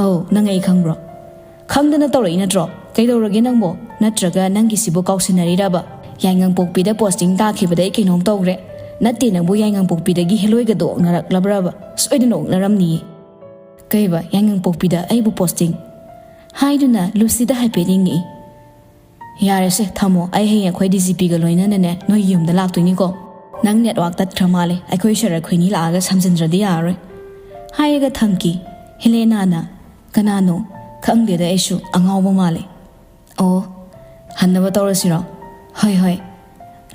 "ꯑꯧ, ꯅꯪ ꯑꯩ ꯈꯪꯕ꯭ꯔꯣ?" "ꯈꯪꯗꯅ ꯇꯧꯔꯛꯏ ꯅꯠꯇ꯭ꯔꯣ? ꯀꯩꯗꯧꯔꯒꯦ ꯅꯪꯕꯣ? ꯅꯠꯇ꯭ꯔꯒ ꯅꯪꯒꯤꯁꯤꯕꯨ ꯀꯥꯎꯁꯤꯟꯅꯔꯤꯔꯕ? ꯌꯥꯏꯉꯪꯄꯣꯛꯄꯤꯗ ꯄꯣꯁꯇꯤꯡ ꯇꯥꯈꯤꯕꯗ ꯑꯩ ꯀꯩꯅꯣꯝ ꯇꯧꯈ꯭ꯔꯦ꯫ ꯅꯠꯇꯦ, ꯅꯪꯕꯨ ꯌꯥꯏꯉꯪꯄꯣꯛꯄꯤꯗꯒꯤ ꯍꯦꯂꯣꯏꯒꯗꯣ ꯑꯣꯛꯅꯔꯛꯂꯕ꯭ꯔꯕ? ꯁꯣꯏꯗꯅ ꯑꯣꯛꯅꯔꯝꯅꯤꯌꯦ"꯫ "ꯀꯩꯕ? ꯌꯥꯏꯉꯪꯄꯣꯛꯄꯤꯗ ꯑꯩꯕꯨ ꯄꯣꯁꯇꯤꯡ?" ꯍꯥꯏꯗꯨꯅ ꯂꯨꯁꯤꯗ ꯍꯥꯏꯐꯦꯠ ꯌꯦꯡꯉꯛꯏ꯫ "ꯌꯥꯔꯦꯁꯦ, ꯊꯝꯃꯣ꯫ ꯑꯩ ꯍꯌꯦꯡ ꯑꯩꯈꯣꯏ ꯗꯤ ꯖꯤ ꯄꯤꯒ ꯂꯣꯏꯅꯅꯅꯦ ꯅꯣꯏ ꯌꯨꯝꯗ ꯂꯥꯛꯇꯣꯏꯅꯤꯀꯣ꯫ ꯅꯪ ꯅꯦꯠꯋꯥꯛ ꯇꯠꯈ꯭ꯔ ꯃꯥꯜꯂꯦ꯫ ꯑꯩꯈꯣꯏ ꯁꯥꯔ ꯑꯩꯈꯣꯏꯅꯤ ꯂꯥꯛꯑꯒ ꯁꯝꯖꯤꯟꯗ꯭ꯔꯗꯤ ꯌꯥꯔꯔꯣꯏ"꯫ ꯍꯥꯏꯔꯒ ꯊꯝꯈꯤ꯫ ꯍꯦꯂꯦꯅꯥꯅ, "ꯀꯅꯥꯅꯣ? ꯈꯪꯗꯦꯗ ꯑꯩꯁꯨ꯫ ꯑꯉꯥꯎꯕ ꯃꯥꯜꯂꯦ"꯫ "ꯑꯣ, ꯍꯟꯅꯕ ꯇꯧꯔꯁꯤꯔꯣ?" "ꯍꯣꯏ, ꯍꯣꯏ꯫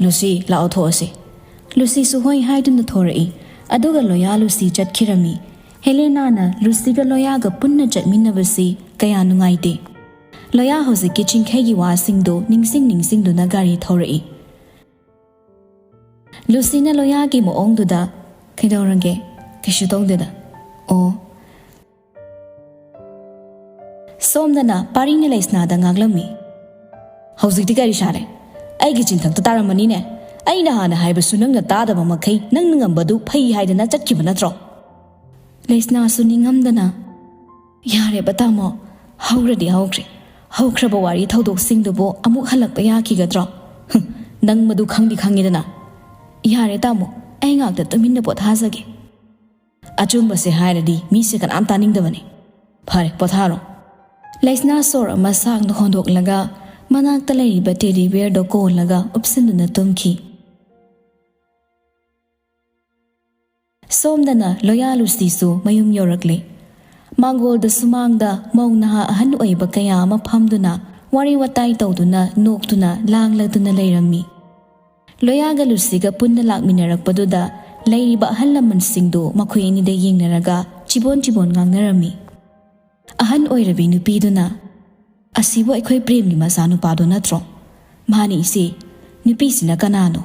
ꯂꯨꯁꯤ, ꯂꯥꯛꯑꯣ, ꯊꯣꯛꯑꯁꯤ"꯫ ꯂꯨꯁꯤꯁꯨ ꯍꯣꯏ ꯍꯥꯏꯗꯨꯅ ꯊꯣꯔꯛꯏ꯫ ꯑꯗꯨꯒ ꯂꯣꯌꯥ ꯂꯨꯁꯤ ꯆꯠꯈꯤꯔꯝꯃꯤ꯫ ꯍꯦꯂꯦꯅꯥꯅ ꯂꯨꯁꯤꯒ ꯂꯣꯌꯥꯒ ꯄꯨꯟꯅ ꯆꯠꯃꯤꯟꯅꯕꯁꯤ ꯀꯌꯥ ꯅꯨꯡꯉꯥꯏꯇꯦ꯫ ꯂꯣꯌꯥ ꯍꯧꯖꯤꯛꯀꯤ ꯆꯤꯡꯈꯩꯒꯤ ꯋꯥꯁꯤꯡꯗꯨ ꯅꯤꯡꯁꯤꯡ ꯅꯤꯡꯁꯤꯡꯗꯨꯅ ꯒꯥꯔꯤ ꯊꯧꯔꯛꯏ꯫ ꯂꯨꯁꯤꯅ ꯂꯣꯌꯥꯒꯤ ꯃꯑꯣꯡꯗꯨꯗ, "ꯀꯩꯗꯧꯔꯒꯦ? ꯀꯩꯁꯨ ꯇꯧꯗꯦꯗ"꯫ "ꯑꯣ"꯫ ꯁꯣꯝꯗꯅ ꯄꯥꯔꯤꯅ ꯂꯩꯁꯅꯥꯗ ꯉꯥꯡꯂꯝꯃꯤ꯫ "ꯍꯧꯖꯤꯛꯇꯤ ꯀꯔꯤ ꯁꯥꯔꯦ? ꯑꯩꯒꯤ ꯆꯤꯟꯊꯛꯇ ꯇꯥꯔꯝꯃꯅꯤꯅꯦ꯫ ꯑꯩꯅ ꯍꯥꯟꯅ ꯍꯥꯏꯕꯁꯨ ꯅꯪꯅ ꯇꯥꯗꯕ ꯃꯈꯩ ꯅꯪꯅ ꯉꯝꯕꯗꯨ ꯐꯩ ꯍꯥꯏꯗꯅ ꯆꯠꯈꯤꯕ ꯅꯠꯇ꯭ꯔꯣ?" ꯂꯩꯁꯅꯥꯁꯨ ꯅꯤꯡꯉꯝꯗꯅ, "ꯌꯥꯔꯦꯕ ꯇꯥꯃꯣ, ꯍꯧꯈ꯭ꯔꯗꯤ ꯍꯧꯈ꯭ꯔꯦ꯫ ꯍꯧꯈ꯭ꯔꯕ ꯋꯥꯔꯤ ꯊꯧꯗꯣꯛꯁꯤꯡꯗꯨꯕꯨ ꯑꯃꯨꯛ ꯍꯜꯂꯛꯄ ꯌꯥꯈꯤꯒꯗ꯭ꯔꯣ? ꯍꯨꯝ, ꯅꯪ ꯃꯗꯨ ꯈꯪꯗꯤ ꯈꯪꯉꯤꯗꯅ"꯫ "ꯌꯥꯔꯦ ꯇꯥꯃꯣ, ꯑꯩ ꯉꯥꯛꯇ ꯇꯨꯃꯤꯟꯅ ꯄꯣꯊꯥꯖꯒꯦ"꯫ ꯑꯆꯨꯝꯕꯁꯦ ꯍꯥꯏꯔꯗꯤ ꯃꯤꯁꯦ ꯀꯅꯥꯝ ꯇꯥꯅꯤꯡꯗꯕꯅꯤ꯫ ꯐꯔꯦ, ꯄꯣꯊꯥꯔꯣ꯫ ꯂꯩꯁꯅꯥ ꯁꯣꯔ ꯑꯃ ꯁꯥꯡꯅ ꯍꯣꯟꯗꯣꯛꯂꯒ ꯃꯅꯥꯛꯇ ꯂꯩꯔꯤꯕ ꯇꯦꯗꯤ ꯕꯤꯌꯔꯗꯣ ꯀꯣꯜꯂꯒ ꯎꯞꯁꯤꯟꯗꯨꯅ ꯇꯨꯝꯈꯤ꯫ ꯁꯣꯝꯗꯅ ꯂꯣꯌꯥ ꯂꯨꯁꯤꯁꯨ ꯃꯌꯨꯝ ꯌꯧꯔꯛꯂꯦ꯫ ꯃꯥꯡꯒꯣꯜꯗ ꯁꯨꯃꯥꯡꯗ ꯃꯧ ꯅꯍꯥ ꯑꯍꯟ ꯑꯣꯏꯕ ꯀꯌꯥ ꯑꯃ ꯐꯝꯗꯨꯅ ꯋꯥꯔꯤ ꯋꯥꯇꯥꯏ ꯇꯧꯗꯨꯅ ꯅꯣꯛꯇꯨꯅ ꯂꯥꯡꯂꯗꯨꯅ ꯂꯩꯔꯝꯃꯤ꯫ ꯂꯣꯌꯥꯒ ꯂꯨꯁꯤꯒ ꯄꯨꯟꯅ ꯂꯥꯛꯃꯤꯟꯅꯔꯛꯄꯗꯨꯗ ꯂꯩꯔꯤꯕ ꯑꯍꯜ ꯂꯃꯟꯁꯤꯡꯗꯨ ꯃꯈꯣꯏ ꯑꯅꯤꯗ ꯌꯦꯡꯅꯔꯒ ꯆꯤꯕꯣꯟ ꯆꯤꯕꯣꯟ ꯉꯥꯡꯅꯔꯝꯃꯤ꯫ ꯑꯍꯟ ꯑꯣꯏꯔꯕꯤ ꯅꯨꯄꯤꯗꯨꯅ, "ꯑꯁꯤꯕꯨ ꯑꯩꯈꯣꯏ ꯄ꯭ꯔꯦꯝꯒꯤ ꯃꯆꯥꯅꯨꯄꯥꯗꯣ ꯅꯠꯇ꯭ꯔꯣ?" "ꯃꯥꯅꯤ ꯏꯆꯦ꯫ ꯅꯨꯄꯤꯁꯤꯅ ꯀꯅꯥꯅꯣ?"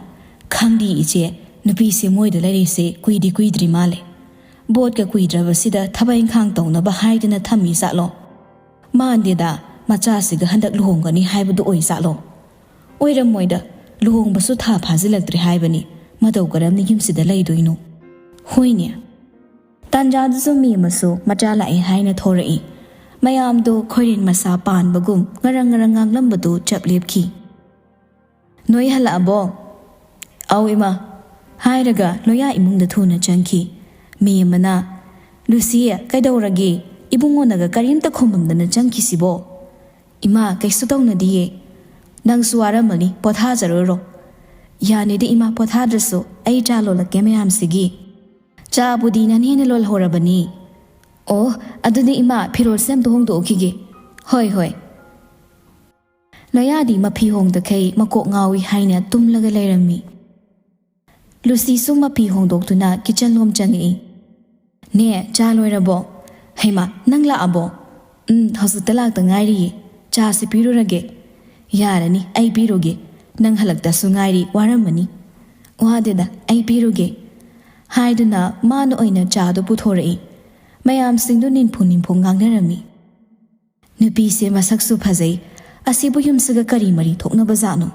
"ꯈꯪꯗꯦ ꯏꯆꯦ, ꯅꯨꯄꯤꯁꯦ ꯃꯣꯏꯗ ꯂꯩꯔꯤꯁꯦ ꯀꯨꯏꯗꯤ ꯀꯨꯏꯗ꯭ꯔꯤ ꯃꯥꯜꯂꯦ꯫ ꯕꯣꯠꯀ ꯀꯨꯏꯗ꯭ꯔꯕꯁꯤꯗ ꯊꯕꯛ ꯏꯪꯈꯥꯡ ꯇꯧꯅꯕ ꯍꯥꯏꯗꯅ ꯊꯝꯃꯤ ꯖꯥꯠꯂꯣ? ꯃꯥꯟꯗꯦꯗ, ꯃꯆꯥꯁꯤꯒ ꯍꯟꯗꯛ ꯂꯨꯍꯣꯡꯒꯅꯤ ꯍꯥꯏꯕꯗꯨ ꯑꯣꯏ ꯖꯥꯠꯂꯣ? ꯑꯣꯏꯔꯝꯃꯣꯏꯗ, ꯂꯨꯍꯣꯡꯕꯁꯨ ꯊꯥ ꯐꯥꯖꯤꯜꯂꯛꯇ꯭ꯔꯤ ꯍꯥꯏꯕꯅꯤ꯫ ꯃꯇꯧ ꯀꯔꯝꯅ ꯌꯨꯝꯁꯤꯗ ꯂꯩꯗꯣꯏꯅꯣ?" "ꯍꯣꯏꯅꯦ꯫" ꯇꯥꯟꯖꯥꯗꯨꯁꯨ ꯃꯤ ꯑꯃꯁꯨ ꯃꯆꯥ ꯂꯥꯛꯑꯦ ꯍꯥꯏꯅ ꯊꯣꯔꯛꯏ꯫ ꯃꯌꯥꯝꯗꯣ ꯈꯣꯏꯔꯦꯟ ꯃꯁꯥ ꯄꯥꯟꯕꯒꯨꯝ ꯉꯔꯪ ꯉꯔꯪ ꯉꯥꯡꯂꯝꯕꯗꯨ ꯆꯞ ꯂꯦꯞꯈꯤ꯫ "ꯅꯣꯏ ꯍꯜꯂꯛꯑꯕꯣ?" "ꯑꯧ ꯏꯃꯥ," ꯍꯥꯏꯔꯒ ꯂꯣꯌꯥ ꯏꯃꯨꯡꯗ ꯊꯨꯅ ꯆꯪꯈꯤ꯫ ꯃꯤ ꯑꯃꯅ, "ꯂꯨꯁꯤ, ꯀꯩꯗꯧꯔꯒꯦ? ꯏꯕꯨꯡꯉꯣꯅꯒ ꯀꯔꯤꯝꯇ ꯈꯨꯝꯃꯝꯗꯅ ꯆꯪꯈꯤꯁꯤꯕꯣ?" "ꯏꯃꯥ, ꯀꯩꯁꯨ ꯇꯧꯅꯗꯤꯌꯦ꯫ ꯅꯪꯁꯨ ꯋꯥꯔꯝꯃꯅꯤ, ꯄꯣꯊꯥꯖꯔꯨꯔꯣ꯫" "ꯌꯥꯅꯤꯗ ꯏꯃꯥ, ꯄꯣꯊꯥꯗ꯭ꯔꯁꯨ ꯑꯩ ꯆꯥ ꯂꯣꯜꯂꯛꯀꯦ ꯃꯌꯥꯝꯁꯤꯒꯤ꯫ ꯆꯥꯕꯨꯗꯤ ꯅꯅꯦꯅ ꯂꯣꯜꯍꯧꯔꯕꯅꯤ꯫ ꯑꯣ, ꯑꯗꯨꯗꯤ ꯏꯃꯥ, ꯐꯤꯔꯣꯜꯁꯦ ꯑꯝꯇ ꯍꯣꯡꯗꯣꯛꯎꯈꯤꯒꯦ꯫" "ꯍꯣꯏ, ꯍꯣꯏ꯫" ꯂꯣꯌꯥꯗꯤ ꯃꯐꯤ ꯍꯣꯡꯗꯈꯩ ꯃꯀꯣꯛ ꯉꯥꯎꯏ ꯍꯥꯏꯅ ꯇꯨꯝꯂꯒ ꯂꯩꯔꯝꯃꯤ꯫ ꯂꯨꯁꯤꯁꯨ ꯃꯐꯤ ꯍꯣꯡꯗꯣꯛꯇꯨꯅ ꯀꯤꯆꯟ ꯂꯣꯝ ꯆꯪꯉꯛꯏ꯫ "ꯅꯦ, ꯆꯥ ꯂꯣꯏꯔꯕꯣ?" "ꯍꯩꯃꯥ, ꯅꯪ ꯂꯥꯛꯑꯕꯣ?" "ꯎꯝ, ꯍꯧꯖꯤꯛꯇ ꯂꯥꯛꯇ ꯉꯥꯏꯔꯤꯌꯦ꯫ ꯆꯥꯁꯤ ꯄꯤꯔꯨꯔꯒꯦ?" "ꯌꯥꯔꯅꯤ, ꯑꯩ ꯄꯤꯔꯨꯒꯦ꯫ ꯅꯪ ꯍꯜꯂꯛꯇꯁꯨ ꯉꯥꯏꯔꯤ, ꯋꯥꯔꯝꯃꯅꯤ꯫" "ꯋꯥꯗꯦꯗ, ꯑꯩ ꯄꯤꯔꯨꯒꯦ꯫" ꯍꯥꯏꯗꯨꯅ ꯃꯥꯅ ꯑꯣꯏꯅ ꯆꯥꯗꯨ ꯄꯨꯊꯣꯔꯛꯏ꯫ ꯃꯌꯥꯝꯁꯤꯡꯗꯨ ꯅꯤꯟꯐꯨ ꯅꯤꯟꯐꯨ ꯉꯥꯡꯅꯔꯝꯃꯤ꯫ "ꯅꯨꯄꯤꯁꯦ ꯃꯁꯛꯁꯨ ꯐꯖꯩ, ꯑꯁꯤꯕꯨ ꯌꯨꯝꯁꯤꯒ ꯀꯔꯤ ꯃꯔꯤ ꯊꯣꯛꯅꯕ ꯖꯥꯠꯅꯣ?"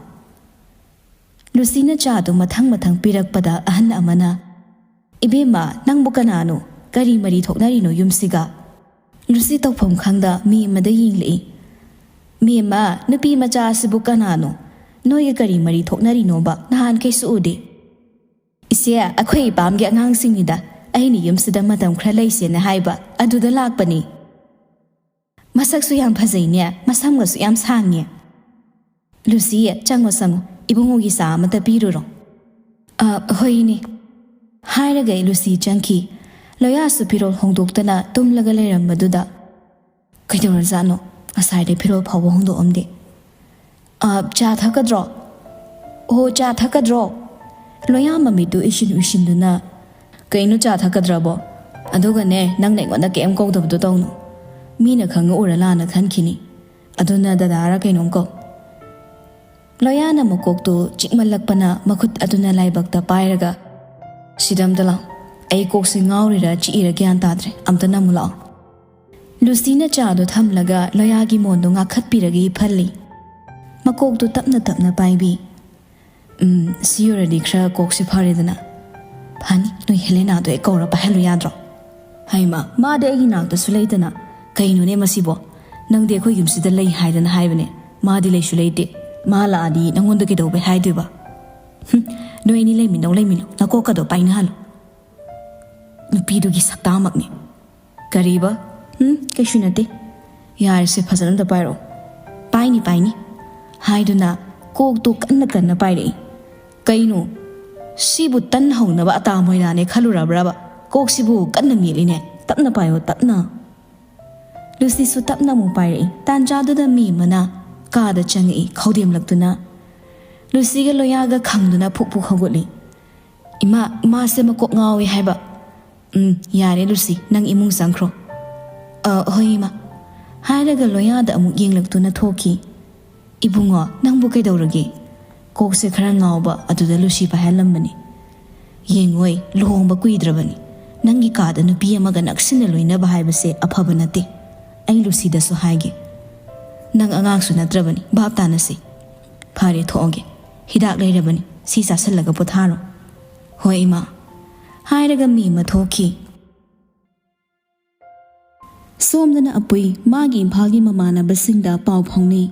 ꯂꯨꯁꯤꯅ ꯆꯥꯗꯨ ꯃꯊꯪ ꯃꯊꯪ ꯄꯤꯔꯛꯄꯗ ꯑꯍꯟ ꯑꯃꯅ, "ꯏꯕꯦꯝꯃ, ꯅꯪꯕꯨ ꯀꯅꯥꯅꯣ? ꯀꯔꯤ ꯃꯔꯤ ꯊꯣꯛꯅꯔꯤꯅꯣ ꯌꯨꯝꯁꯤꯒ?" ꯂꯨꯁꯤ ꯇꯧꯐꯝ ꯈꯪꯗ ꯃꯤ ꯑꯃꯗ ꯌꯦꯡꯂꯛꯏ꯫ "ꯃꯤ ꯑꯃ, ꯅꯨꯄꯤ ꯃꯆꯥ ꯑꯁꯤꯕꯨ ꯀꯅꯥꯅꯣ? ꯅꯣꯏꯒ ꯀꯔꯤ ꯃꯔꯤ ꯊꯣꯛꯅꯔꯤꯅꯣꯕ? ꯅꯍꯥꯟꯈꯩꯁꯨ ꯎꯗꯦ꯫" "ꯏꯆꯦ, ꯑꯩꯈꯣꯏ ꯏꯄꯥꯝꯒꯤ ꯑꯉꯥꯡꯁꯤꯡꯅꯤꯗ꯫ ꯑꯩꯅ ꯌꯨꯝꯁꯤꯗ ꯃꯇꯝ ꯈꯔ ꯂꯩꯁꯦꯅ ꯍꯥꯏꯕ, ꯑꯗꯨꯗ ꯂꯥꯛꯄꯅꯤ꯫ ꯃꯁꯛꯁꯨ ꯌꯥꯝ ꯐꯖꯩꯅꯦ, ꯃꯁꯝꯒꯁꯨ ꯌꯥꯝ ꯁꯥꯡꯉꯦ꯫" "ꯂꯨꯁꯤ, ꯆꯪꯉꯣ, ꯆꯪꯉꯣ, ꯏꯕꯨꯡꯉꯣꯒꯤ ꯆꯥ ꯑꯃꯇ ꯄꯤꯔꯨꯔꯣ꯫" "ꯑ, ꯍꯣꯏ, ꯏꯅꯦ꯫" ꯍꯥꯏꯔꯒ ꯂꯨꯁꯤ ꯆꯪꯈꯤ꯫ ꯂꯣꯌꯥꯁꯨ ꯐꯤꯔꯣꯜ ꯍꯣꯡꯗꯣꯛꯇꯅ ꯇꯨꯝꯂꯒ ꯂꯩꯔꯝꯕꯗꯨꯗ, "ꯀꯩꯗꯧꯔꯖꯥꯠꯅꯣ? ꯉꯁꯥꯏꯗꯩ ꯐꯤꯔꯣꯜ ꯐꯥꯎꯕ ꯍꯣꯡꯗꯣꯛꯑꯝꯗꯦ꯫" "ꯑ, ꯆꯥ ꯊꯛꯀꯗ꯭ꯔꯣ? ꯑꯣ, ꯆꯥ ꯊꯛꯀꯗ꯭ꯔꯣ?" ꯂꯣꯌꯥ ꯃꯃꯤꯠꯇꯨ ꯎꯏꯁꯤꯟ ꯎꯏꯁꯤꯟꯗꯨꯅ, "ꯀꯩꯅꯣ ꯆꯥ ꯊꯛꯀꯗ꯭ꯔꯕꯣ? ꯑꯗꯨꯒꯅꯦ, ꯅꯪꯅ ꯑꯩꯉꯣꯟꯗ ꯀꯩꯝ ꯀꯧꯗꯕꯗꯣ ꯇꯧꯅꯨ꯫ ꯃꯤꯅ ꯈꯪꯉ ꯎꯔ ꯂꯥꯟꯅ ꯈꯟꯈꯤꯅꯤ꯫ ꯑꯗꯨꯅ ꯗꯗꯥꯔ ꯀꯩꯅꯣꯝ ꯀꯧ꯫" ꯂꯣꯌꯥꯅ ꯃꯀꯣꯛꯇꯨ ꯆꯤꯛꯃꯜꯂꯛꯄꯅ ꯃꯈꯨꯠ ꯑꯗꯨꯅ ꯂꯥꯏꯕꯛꯇ ꯄꯥꯏꯔꯒ, "ꯁꯤꯗ ꯑꯝꯇ ꯂꯥꯛꯑꯣ꯫ ꯑꯩ ꯀꯣꯛꯁꯤ ꯉꯥꯎꯔꯤꯔ ꯆꯤꯛꯏꯔ ꯒ꯭ꯌꯥꯟ ꯇꯥꯗ꯭ꯔꯦ꯫ ꯑꯝꯇ ꯅꯝꯃꯨ ꯂꯥꯛꯑꯣ꯫" ꯂꯨꯁꯤꯅ ꯆꯥꯗꯨ ꯊꯝꯂꯒ ꯂꯣꯌꯥꯒꯤ ꯃꯣꯟꯗꯨ ꯉꯥꯛꯈꯠꯄꯤꯔꯒ ꯐꯜꯂꯤ꯫ ꯃꯀꯣꯛꯇꯨ ꯇꯞꯅ ꯇꯞꯅ ꯄꯥꯏꯕꯤ꯫ "ꯎꯝ, ꯁꯤ ꯑꯣꯏꯔꯗꯤ ꯈꯔ ꯀꯣꯛꯁꯤ ꯐꯔꯦꯗꯅ꯫" "ꯐꯅꯤ, ꯅꯣꯏ ꯍꯦꯂꯦꯅꯥꯗꯣ ꯍꯦꯛ ꯀꯧꯔ ꯄꯥꯏꯍꯜꯂꯨ ꯌꯥꯗ꯭ꯔꯣ?" "ꯍꯩꯃ, ꯃꯥꯗꯤ ꯑꯩꯒꯤ ꯅꯥꯛꯇꯁꯨ ꯂꯩꯇꯅ꯫ ꯀꯩꯅꯣꯅꯦ ꯃꯁꯤꯕꯣ? ꯅꯪꯗꯤ ꯑꯩꯈꯣꯏ ꯌꯨꯝꯁꯤꯗ ꯂꯩ ꯍꯥꯏꯗꯅ ꯍꯥꯏꯕꯅꯦ꯫ ꯃꯥꯗꯤ ꯂꯩꯁꯨ ꯂꯩꯇꯦ꯫ ꯃꯥ ꯂꯥꯛꯑꯗꯤ ꯅꯪꯉꯣꯟꯗ ꯀꯩꯗꯧꯕꯩ ꯍꯥꯏꯗꯣꯏꯕ?" "ꯍꯨꯝ, ꯅꯣꯏ ꯑꯅꯤ ꯂꯩꯃꯤꯟꯅꯧ, ꯂꯩꯃꯤꯟꯅꯧ꯫ ꯅꯀꯣꯛꯀꯗꯣ ꯄꯥꯏꯅꯍꯜꯂꯨ꯫" ꯅꯨꯄꯤꯗꯨꯒꯤ ꯁꯛꯇꯥꯃꯛꯅꯤ꯫ "ꯀꯔꯤꯕ? ꯎꯝ, ꯀꯩꯁꯨ ꯅꯠꯇꯦ꯫" "ꯌꯥꯔꯦꯁꯦ, ꯐꯖꯅ ꯑꯝꯇ ꯄꯥꯏꯔꯛꯑꯣ꯫" "ꯄꯥꯏꯅꯤ, ꯄꯥꯏꯅꯤ," ꯍꯥꯏꯗꯨꯅ ꯀꯣꯛꯇꯨ ꯀꯟꯅ ꯀꯟꯅ ꯄꯥꯏꯔꯛꯏ꯫ "ꯀꯩꯅꯣ? ꯁꯤꯕꯨ ꯇꯟ ꯍꯧꯅꯕ ꯑꯇꯥ ꯃꯣꯏꯗꯥꯅꯦ ꯈꯜꯂꯨꯔꯕ꯭ꯔꯕ? ꯀꯣꯛꯁꯤꯕꯨ ꯀꯟꯅ ꯃꯦꯠꯂꯤꯅꯦ꯫ ꯇꯞꯅ ꯄꯥꯏꯌꯣ, ꯇꯞꯅ꯫" ꯂꯨꯁꯤꯁꯨ ꯇꯞꯅ ꯑꯃꯨꯛ ꯄꯥꯏꯔꯛꯏ꯫ ꯇꯥꯟꯖꯥꯗꯨꯗ ꯃꯦꯝꯃꯅ ꯀꯥꯗ ꯆꯪꯉꯛꯏ, ꯈꯧꯗꯦꯝꯂꯛꯇꯨꯅ꯫ ꯂꯨꯁꯤꯒ ꯂꯣꯌꯥꯒ ꯈꯪꯗꯨꯅ ꯐꯨꯛ ꯐꯨꯛ ꯍꯧꯒꯠꯂꯤ꯫ "ꯏꯃꯥ, ꯃꯥꯁꯦ ꯃꯀꯣꯛ ꯉꯥꯎꯏ ꯍꯥꯏꯕ꯫" "ꯎꯝ, ꯌꯥꯔꯦ ꯂꯨꯁꯤ, ꯅꯪ ꯏꯃꯨꯡ ꯆꯪꯈ꯭ꯔꯣ꯫" "ꯑ, ꯍꯣꯏ ꯏꯃꯥ," ꯍꯥꯏꯔꯒ ꯂꯣꯌꯥꯗ ꯑꯃꯨꯛ ꯌꯦꯡꯂꯛꯇꯨꯅ ꯊꯣꯛꯈꯤ꯫ "ꯏꯕꯨꯡꯉꯣ, ꯅꯪꯕꯨ ꯀꯩꯗꯧꯔꯒꯦ?" "ꯀꯣꯛꯁꯦ ꯈꯔ ꯉꯥꯎꯕ, ꯑꯗꯨꯗ ꯂꯨꯁꯤ ꯄꯥꯏꯍꯜꯂꯝꯕꯅꯤ꯫ ꯌꯦꯡꯉꯣꯏ, ꯂꯨꯍꯣꯡꯕ ꯀꯨꯏꯗ꯭ꯔꯕꯅꯤ꯫ ꯅꯪꯒꯤ ꯀꯥꯗ ꯅꯨꯄꯤ ꯑꯃꯒ ꯅꯛꯁꯤꯟꯅ ꯂꯣꯏꯅꯕ ꯍꯥꯏꯕꯁꯦ ꯑꯐꯕ ꯅꯠꯇꯦ꯫ ꯑꯩ ꯂꯨꯁꯤꯗꯁꯨ ꯍꯥꯏꯒꯦ꯫ ꯅꯪ ꯑꯉꯥꯡꯁꯨ ꯅꯠꯇ꯭ꯔꯕꯅꯤ, ꯚꯥꯞ ꯇꯥꯅꯁꯤ꯫ ꯐꯔꯦ, ꯊꯣꯛꯑꯒꯦ꯫ ꯍꯤꯗꯥꯛ ꯂꯩꯔꯕꯅꯤ, ꯁꯤ ꯆꯥꯁꯤꯜꯂꯒ ꯄꯣꯊꯥꯔꯣ꯫" "ꯍꯣꯏ ꯏꯃꯥ," ꯍꯥꯏꯔꯒ ꯃꯦꯝꯃ ꯊꯣꯛꯈꯤ꯫ ꯁꯣꯝꯗꯅ ꯑꯄꯨꯏ ꯃꯥꯒꯤ ꯏꯝꯐꯥꯜꯒꯤ ꯃꯃꯥꯟꯅꯕꯁꯤꯡꯗ ꯄꯥꯎ ꯐꯥꯎꯅꯩ꯫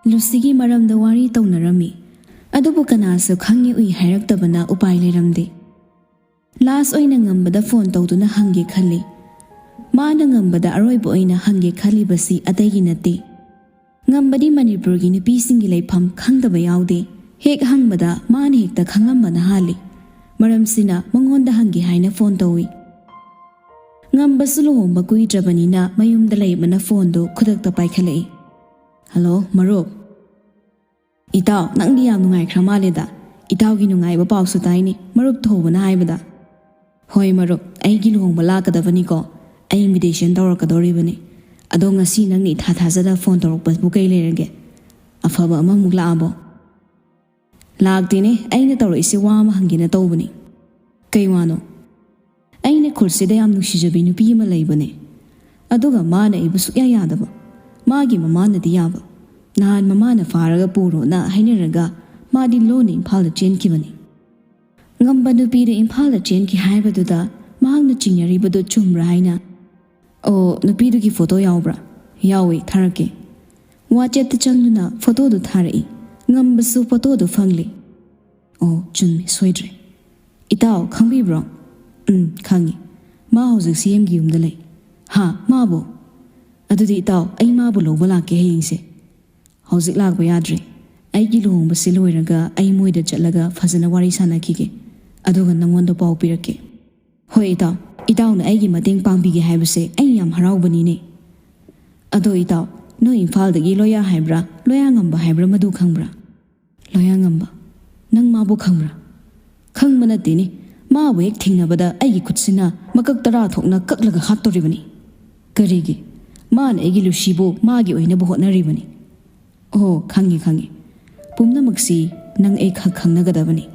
ꯂꯨꯁꯤꯒꯤ ꯃꯔꯝꯗ ꯋꯥꯔꯤ ꯇꯧꯅꯔꯝꯃꯤ꯫ ꯑꯗꯨꯕꯨ ꯀꯅꯥꯁꯨ ꯈꯪꯉꯤ ꯎꯏ ꯍꯥꯏꯔꯛꯇꯕꯅ ꯎꯄꯥꯏ ꯂꯩꯔꯝꯗꯦ꯫ ꯂꯥꯁ ꯑꯣꯏꯅ ꯉꯝꯕꯗ ꯐꯣꯟ ꯇꯧꯗꯨꯅ ꯍꯪꯒꯦ ꯈꯜꯂꯤ꯫ ꯃꯥꯅ ꯉꯝꯕꯗ ꯑꯔꯣꯏꯕ ꯑꯣꯏꯅ ꯍꯪꯒꯦ ꯈꯜꯂꯤꯕꯁꯤ ꯑꯇꯩꯒꯤ ꯅꯠꯇꯦ꯫ ꯉꯝꯕꯗꯤ ꯃꯅꯤꯄꯨꯔꯒꯤ ꯅꯨꯄꯤꯁꯤꯡꯒꯤ ꯂꯩꯐꯝ ꯈꯪꯗꯕ ꯌꯥꯎꯗꯦ꯫ ꯍꯦꯛ ꯍꯪꯕꯗ ꯃꯥꯅ ꯍꯦꯛꯇ ꯈꯪꯂꯝꯕꯅ ꯍꯥꯜꯂꯤ꯫ ꯃꯔꯝꯁꯤꯅ ꯃꯉꯣꯟꯗ ꯍꯪꯒꯦ ꯍꯥꯏꯅ ꯐꯣꯟ ꯇꯧꯏ꯫ ꯉꯝꯕꯁꯨ ꯂꯨꯍꯣꯡꯕ ꯀꯨꯏꯗ꯭ꯔꯕꯅꯤꯅ ꯃꯌꯨꯝꯗ ꯂꯩꯕꯅ ꯐꯣꯟꯗꯨ ꯈꯨꯗꯛꯇ ꯄꯥꯏꯈꯠꯂꯛꯏ꯫ "ꯍꯜꯂꯣ, ꯃꯔꯨꯞ꯫ ꯏꯇꯥꯎ, ꯅꯪꯗꯤ ꯌꯥꯝ ꯅꯨꯡꯉꯥꯏꯈ꯭ꯔ ꯃꯥꯜꯂꯦꯗ꯫ ꯏꯇꯥꯎꯒꯤ ꯅꯨꯡꯉꯥꯏꯕ ꯄꯥꯎꯁꯨ ꯇꯥꯏꯅꯦ, ꯃꯔꯨꯞ ꯊꯧꯕꯅ ꯍꯥꯏꯕꯗ꯫" "ꯍꯣꯏ ꯃꯔꯨꯞ, ꯑꯩꯒꯤ ꯂꯨꯍꯣꯡꯕ ꯂꯥꯛꯀꯗꯕꯅꯤꯀꯣ꯫ ꯑꯩ invitation ꯇꯧꯔꯛꯀꯗꯧꯔꯤꯕꯅꯤ꯫ ꯑꯗꯣ ꯉꯁꯤ ꯅꯪꯅ ꯏꯊꯥ ꯊꯥꯖꯗ ꯐꯣꯟ ꯇꯧꯔꯛꯄꯕꯨ ꯀꯩ ꯂꯩꯔꯒꯦ? ꯑꯐꯕ ꯑꯃꯃꯨꯛ ꯂꯥꯛꯑꯕꯣ?" "ꯂꯥꯛꯇꯦꯅꯦ, ꯑꯩꯅ ꯇꯧꯔꯛꯏꯁꯦ ꯋꯥ ꯑꯃ ꯍꯪꯒꯦꯅ ꯇꯧꯕꯅꯤ꯫" "ꯀꯩ ꯋꯥꯅꯣ?" "ꯑꯩꯅ ꯈꯨꯜꯁꯤꯗ ꯌꯥꯝ ꯅꯨꯡꯁꯤꯖꯕꯤ ꯅꯨꯄꯤ ꯑꯃ ꯂꯩꯕꯅꯦ꯫ ꯑꯗꯨꯒ ꯃꯥꯅ ꯑꯩꯕꯨ ꯁꯨꯛꯌꯥ ꯌꯥꯗꯕ꯫ ꯃꯥꯒꯤ ꯃꯃꯥꯅꯗꯤ ꯌꯥꯕ꯫ ꯅꯍꯥꯟ ꯃꯃꯥꯅ ꯐꯥꯔꯒ ꯄꯨꯔꯣꯅ ꯍꯥꯏꯅꯔꯒ ꯃꯥꯗꯤ ꯂꯣꯟꯅ ꯏꯝꯐꯥꯜꯗ ꯆꯦꯟꯈꯤꯕꯅꯤ꯫" "ꯉꯝꯕ ꯅꯨꯄꯤꯗ ꯏꯝꯐꯥꯜꯗ ꯆꯦꯟꯈꯤ ꯍꯥꯏꯕꯗꯨꯗ ꯃꯍꯥꯛꯅ ꯆꯤꯡꯅꯔꯤꯕꯗꯨ ꯆꯨꯝꯕ꯭ꯔꯥ ꯍꯥꯏꯅ?" "ꯑꯣ, ꯅꯨꯄꯤꯗꯨꯒꯤ ꯐꯣꯇꯣ ꯌꯥꯎꯕ꯭ꯔꯥ?" "ꯌꯥꯎꯏ, ꯊꯥꯔꯛꯀꯦ꯫" WhatsAppꯇ ꯆꯪꯗꯨꯅ ꯐꯣꯇꯣꯗꯨ ꯊꯥꯔꯛꯏ꯫ ꯉꯝꯕꯁꯨ ꯐꯣꯇꯣꯗꯨ ꯐꯪꯂꯦ꯫ "ꯑꯣ, ꯆꯨꯝꯃꯤ, ꯁꯣꯏꯗ꯭ꯔꯦ꯫ ꯏꯇꯥꯎ, ꯈꯪꯕꯤꯕ꯭ꯔꯣ?" "ꯎꯝ, ꯈꯪꯉꯤ꯫ ꯃꯥ ꯍꯧꯖꯤꯛ CMꯒꯤ ꯌꯨꯝꯗ ꯂꯩ꯫" "ꯍꯥ, ꯃꯥꯕꯨ? ꯑꯗꯨꯗꯤ ꯏꯇꯥꯎ, ꯑꯩ ꯃꯥꯕꯨ ꯂꯧꯕ ꯂꯥꯛꯀꯦ ꯍꯌꯦꯡꯁꯦ꯫" "ꯍꯧꯖꯤꯛ ꯂꯥꯛꯄ ꯌꯥꯗ꯭ꯔꯦ꯫ ꯑꯩꯒꯤ ꯂꯨꯍꯣꯡꯕꯁꯤ ꯂꯣꯏꯔꯒ ꯑꯩ ꯃꯣꯏꯗ ꯆꯠꯂꯒ ꯐꯖꯅ ꯋꯥꯔꯤ ꯁꯥꯟꯅꯈꯤꯒꯦ꯫ ꯑꯗꯨꯒ ꯅꯪꯉꯣꯟꯗ ꯄꯥꯎ ꯄꯤꯔꯛꯀꯦ꯫" "ꯍꯣꯏ ꯏꯇꯥꯎ, ꯏꯇꯥꯎꯅ ꯑꯩꯒꯤ ꯃꯇꯦꯡ ꯄꯥꯡꯕꯤꯒꯦ ꯍꯥꯏꯕꯁꯦ ꯑꯩ ꯌꯥꯝ ꯍꯔꯥꯎꯕꯅꯤꯅꯦ꯫ ꯑꯗꯣ ꯏꯇꯥꯎ, ꯅꯣꯏ ꯏꯝꯐꯥꯜꯗꯒꯤ ꯂꯣꯌꯥ ꯍꯥꯏꯕ꯭ꯔꯥ, ꯂꯣꯌꯥꯉꯝꯕ ꯍꯥꯏꯕ꯭ꯔꯥ ꯃꯗꯨ ꯈꯪꯕ꯭ꯔꯥ?" "ꯂꯣꯌꯥꯉꯝꯕ? ꯅꯪ ꯃꯥꯕꯨ ꯈꯪꯕ꯭ꯔꯥ?" "ꯈꯪꯕ ꯅꯠꯇꯦꯅꯦ, ꯃꯥꯕꯨ ꯍꯦꯛ ꯊꯦꯡꯅꯕꯗ ꯑꯩꯒꯤ ꯈꯨꯠꯁꯤꯅ ꯃꯀꯛ ꯇꯔꯥ ꯊꯣꯛꯅ ꯀꯛꯂꯒ ꯍꯥꯠꯇꯣꯔꯤꯕꯅꯤ꯫" "ꯀꯔꯤꯒꯤ?" "ꯃꯥꯅ ꯑꯩꯒꯤ ꯂꯨꯁꯤꯕꯨ ꯃꯥꯒꯤ ꯑꯣꯏꯅꯕ ꯍꯣꯠꯅꯔꯤꯕꯅꯤ꯫" "ꯑꯣ, ꯈꯪꯉꯤ, ꯈꯪꯉꯤ꯫ ꯄꯨꯝꯅꯃꯛꯁꯤ ꯅꯪ ꯑꯩ ꯈꯛ ꯈꯪꯅꯒꯗꯕꯅꯤ꯫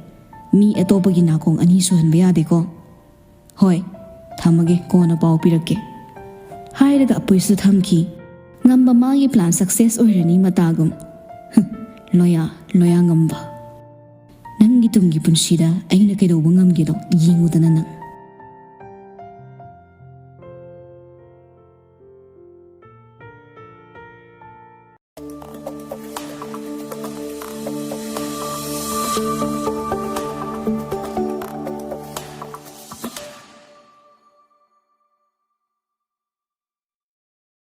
ꯃꯤ ꯑꯇꯣꯞꯄꯒꯤ ꯅꯥꯀꯣꯡ ꯑꯅꯤ ꯁꯨꯍꯟꯕ ꯌꯥꯗꯦꯀꯣ꯫" "ꯍꯣꯏ, ꯊꯝꯃꯒꯦ, ꯀꯣꯟꯅ ꯄꯥꯎ ꯄꯤꯔꯛꯀꯦ꯫" ꯍꯥꯏꯔꯒ ꯑꯄꯨꯏꯁꯨ ꯊꯝꯈꯤ꯫ ꯉꯝꯕ ꯃꯥꯒꯤ plan success ꯑꯣꯏꯔꯅꯤ ꯃꯇꯥꯒꯨꯝ꯫ ꯂꯣꯌꯥ, ꯂꯣꯌꯥ ꯉꯝꯕ꯫ ꯅꯪꯒꯤ ꯇꯨꯡꯒꯤ ꯄꯨꯟꯁꯤꯗ ꯑꯩꯅ ꯀꯩꯗꯧꯕ ꯉꯝꯒꯦꯗꯣ ꯌꯦꯡꯉꯨꯗꯅ ꯅꯪ꯫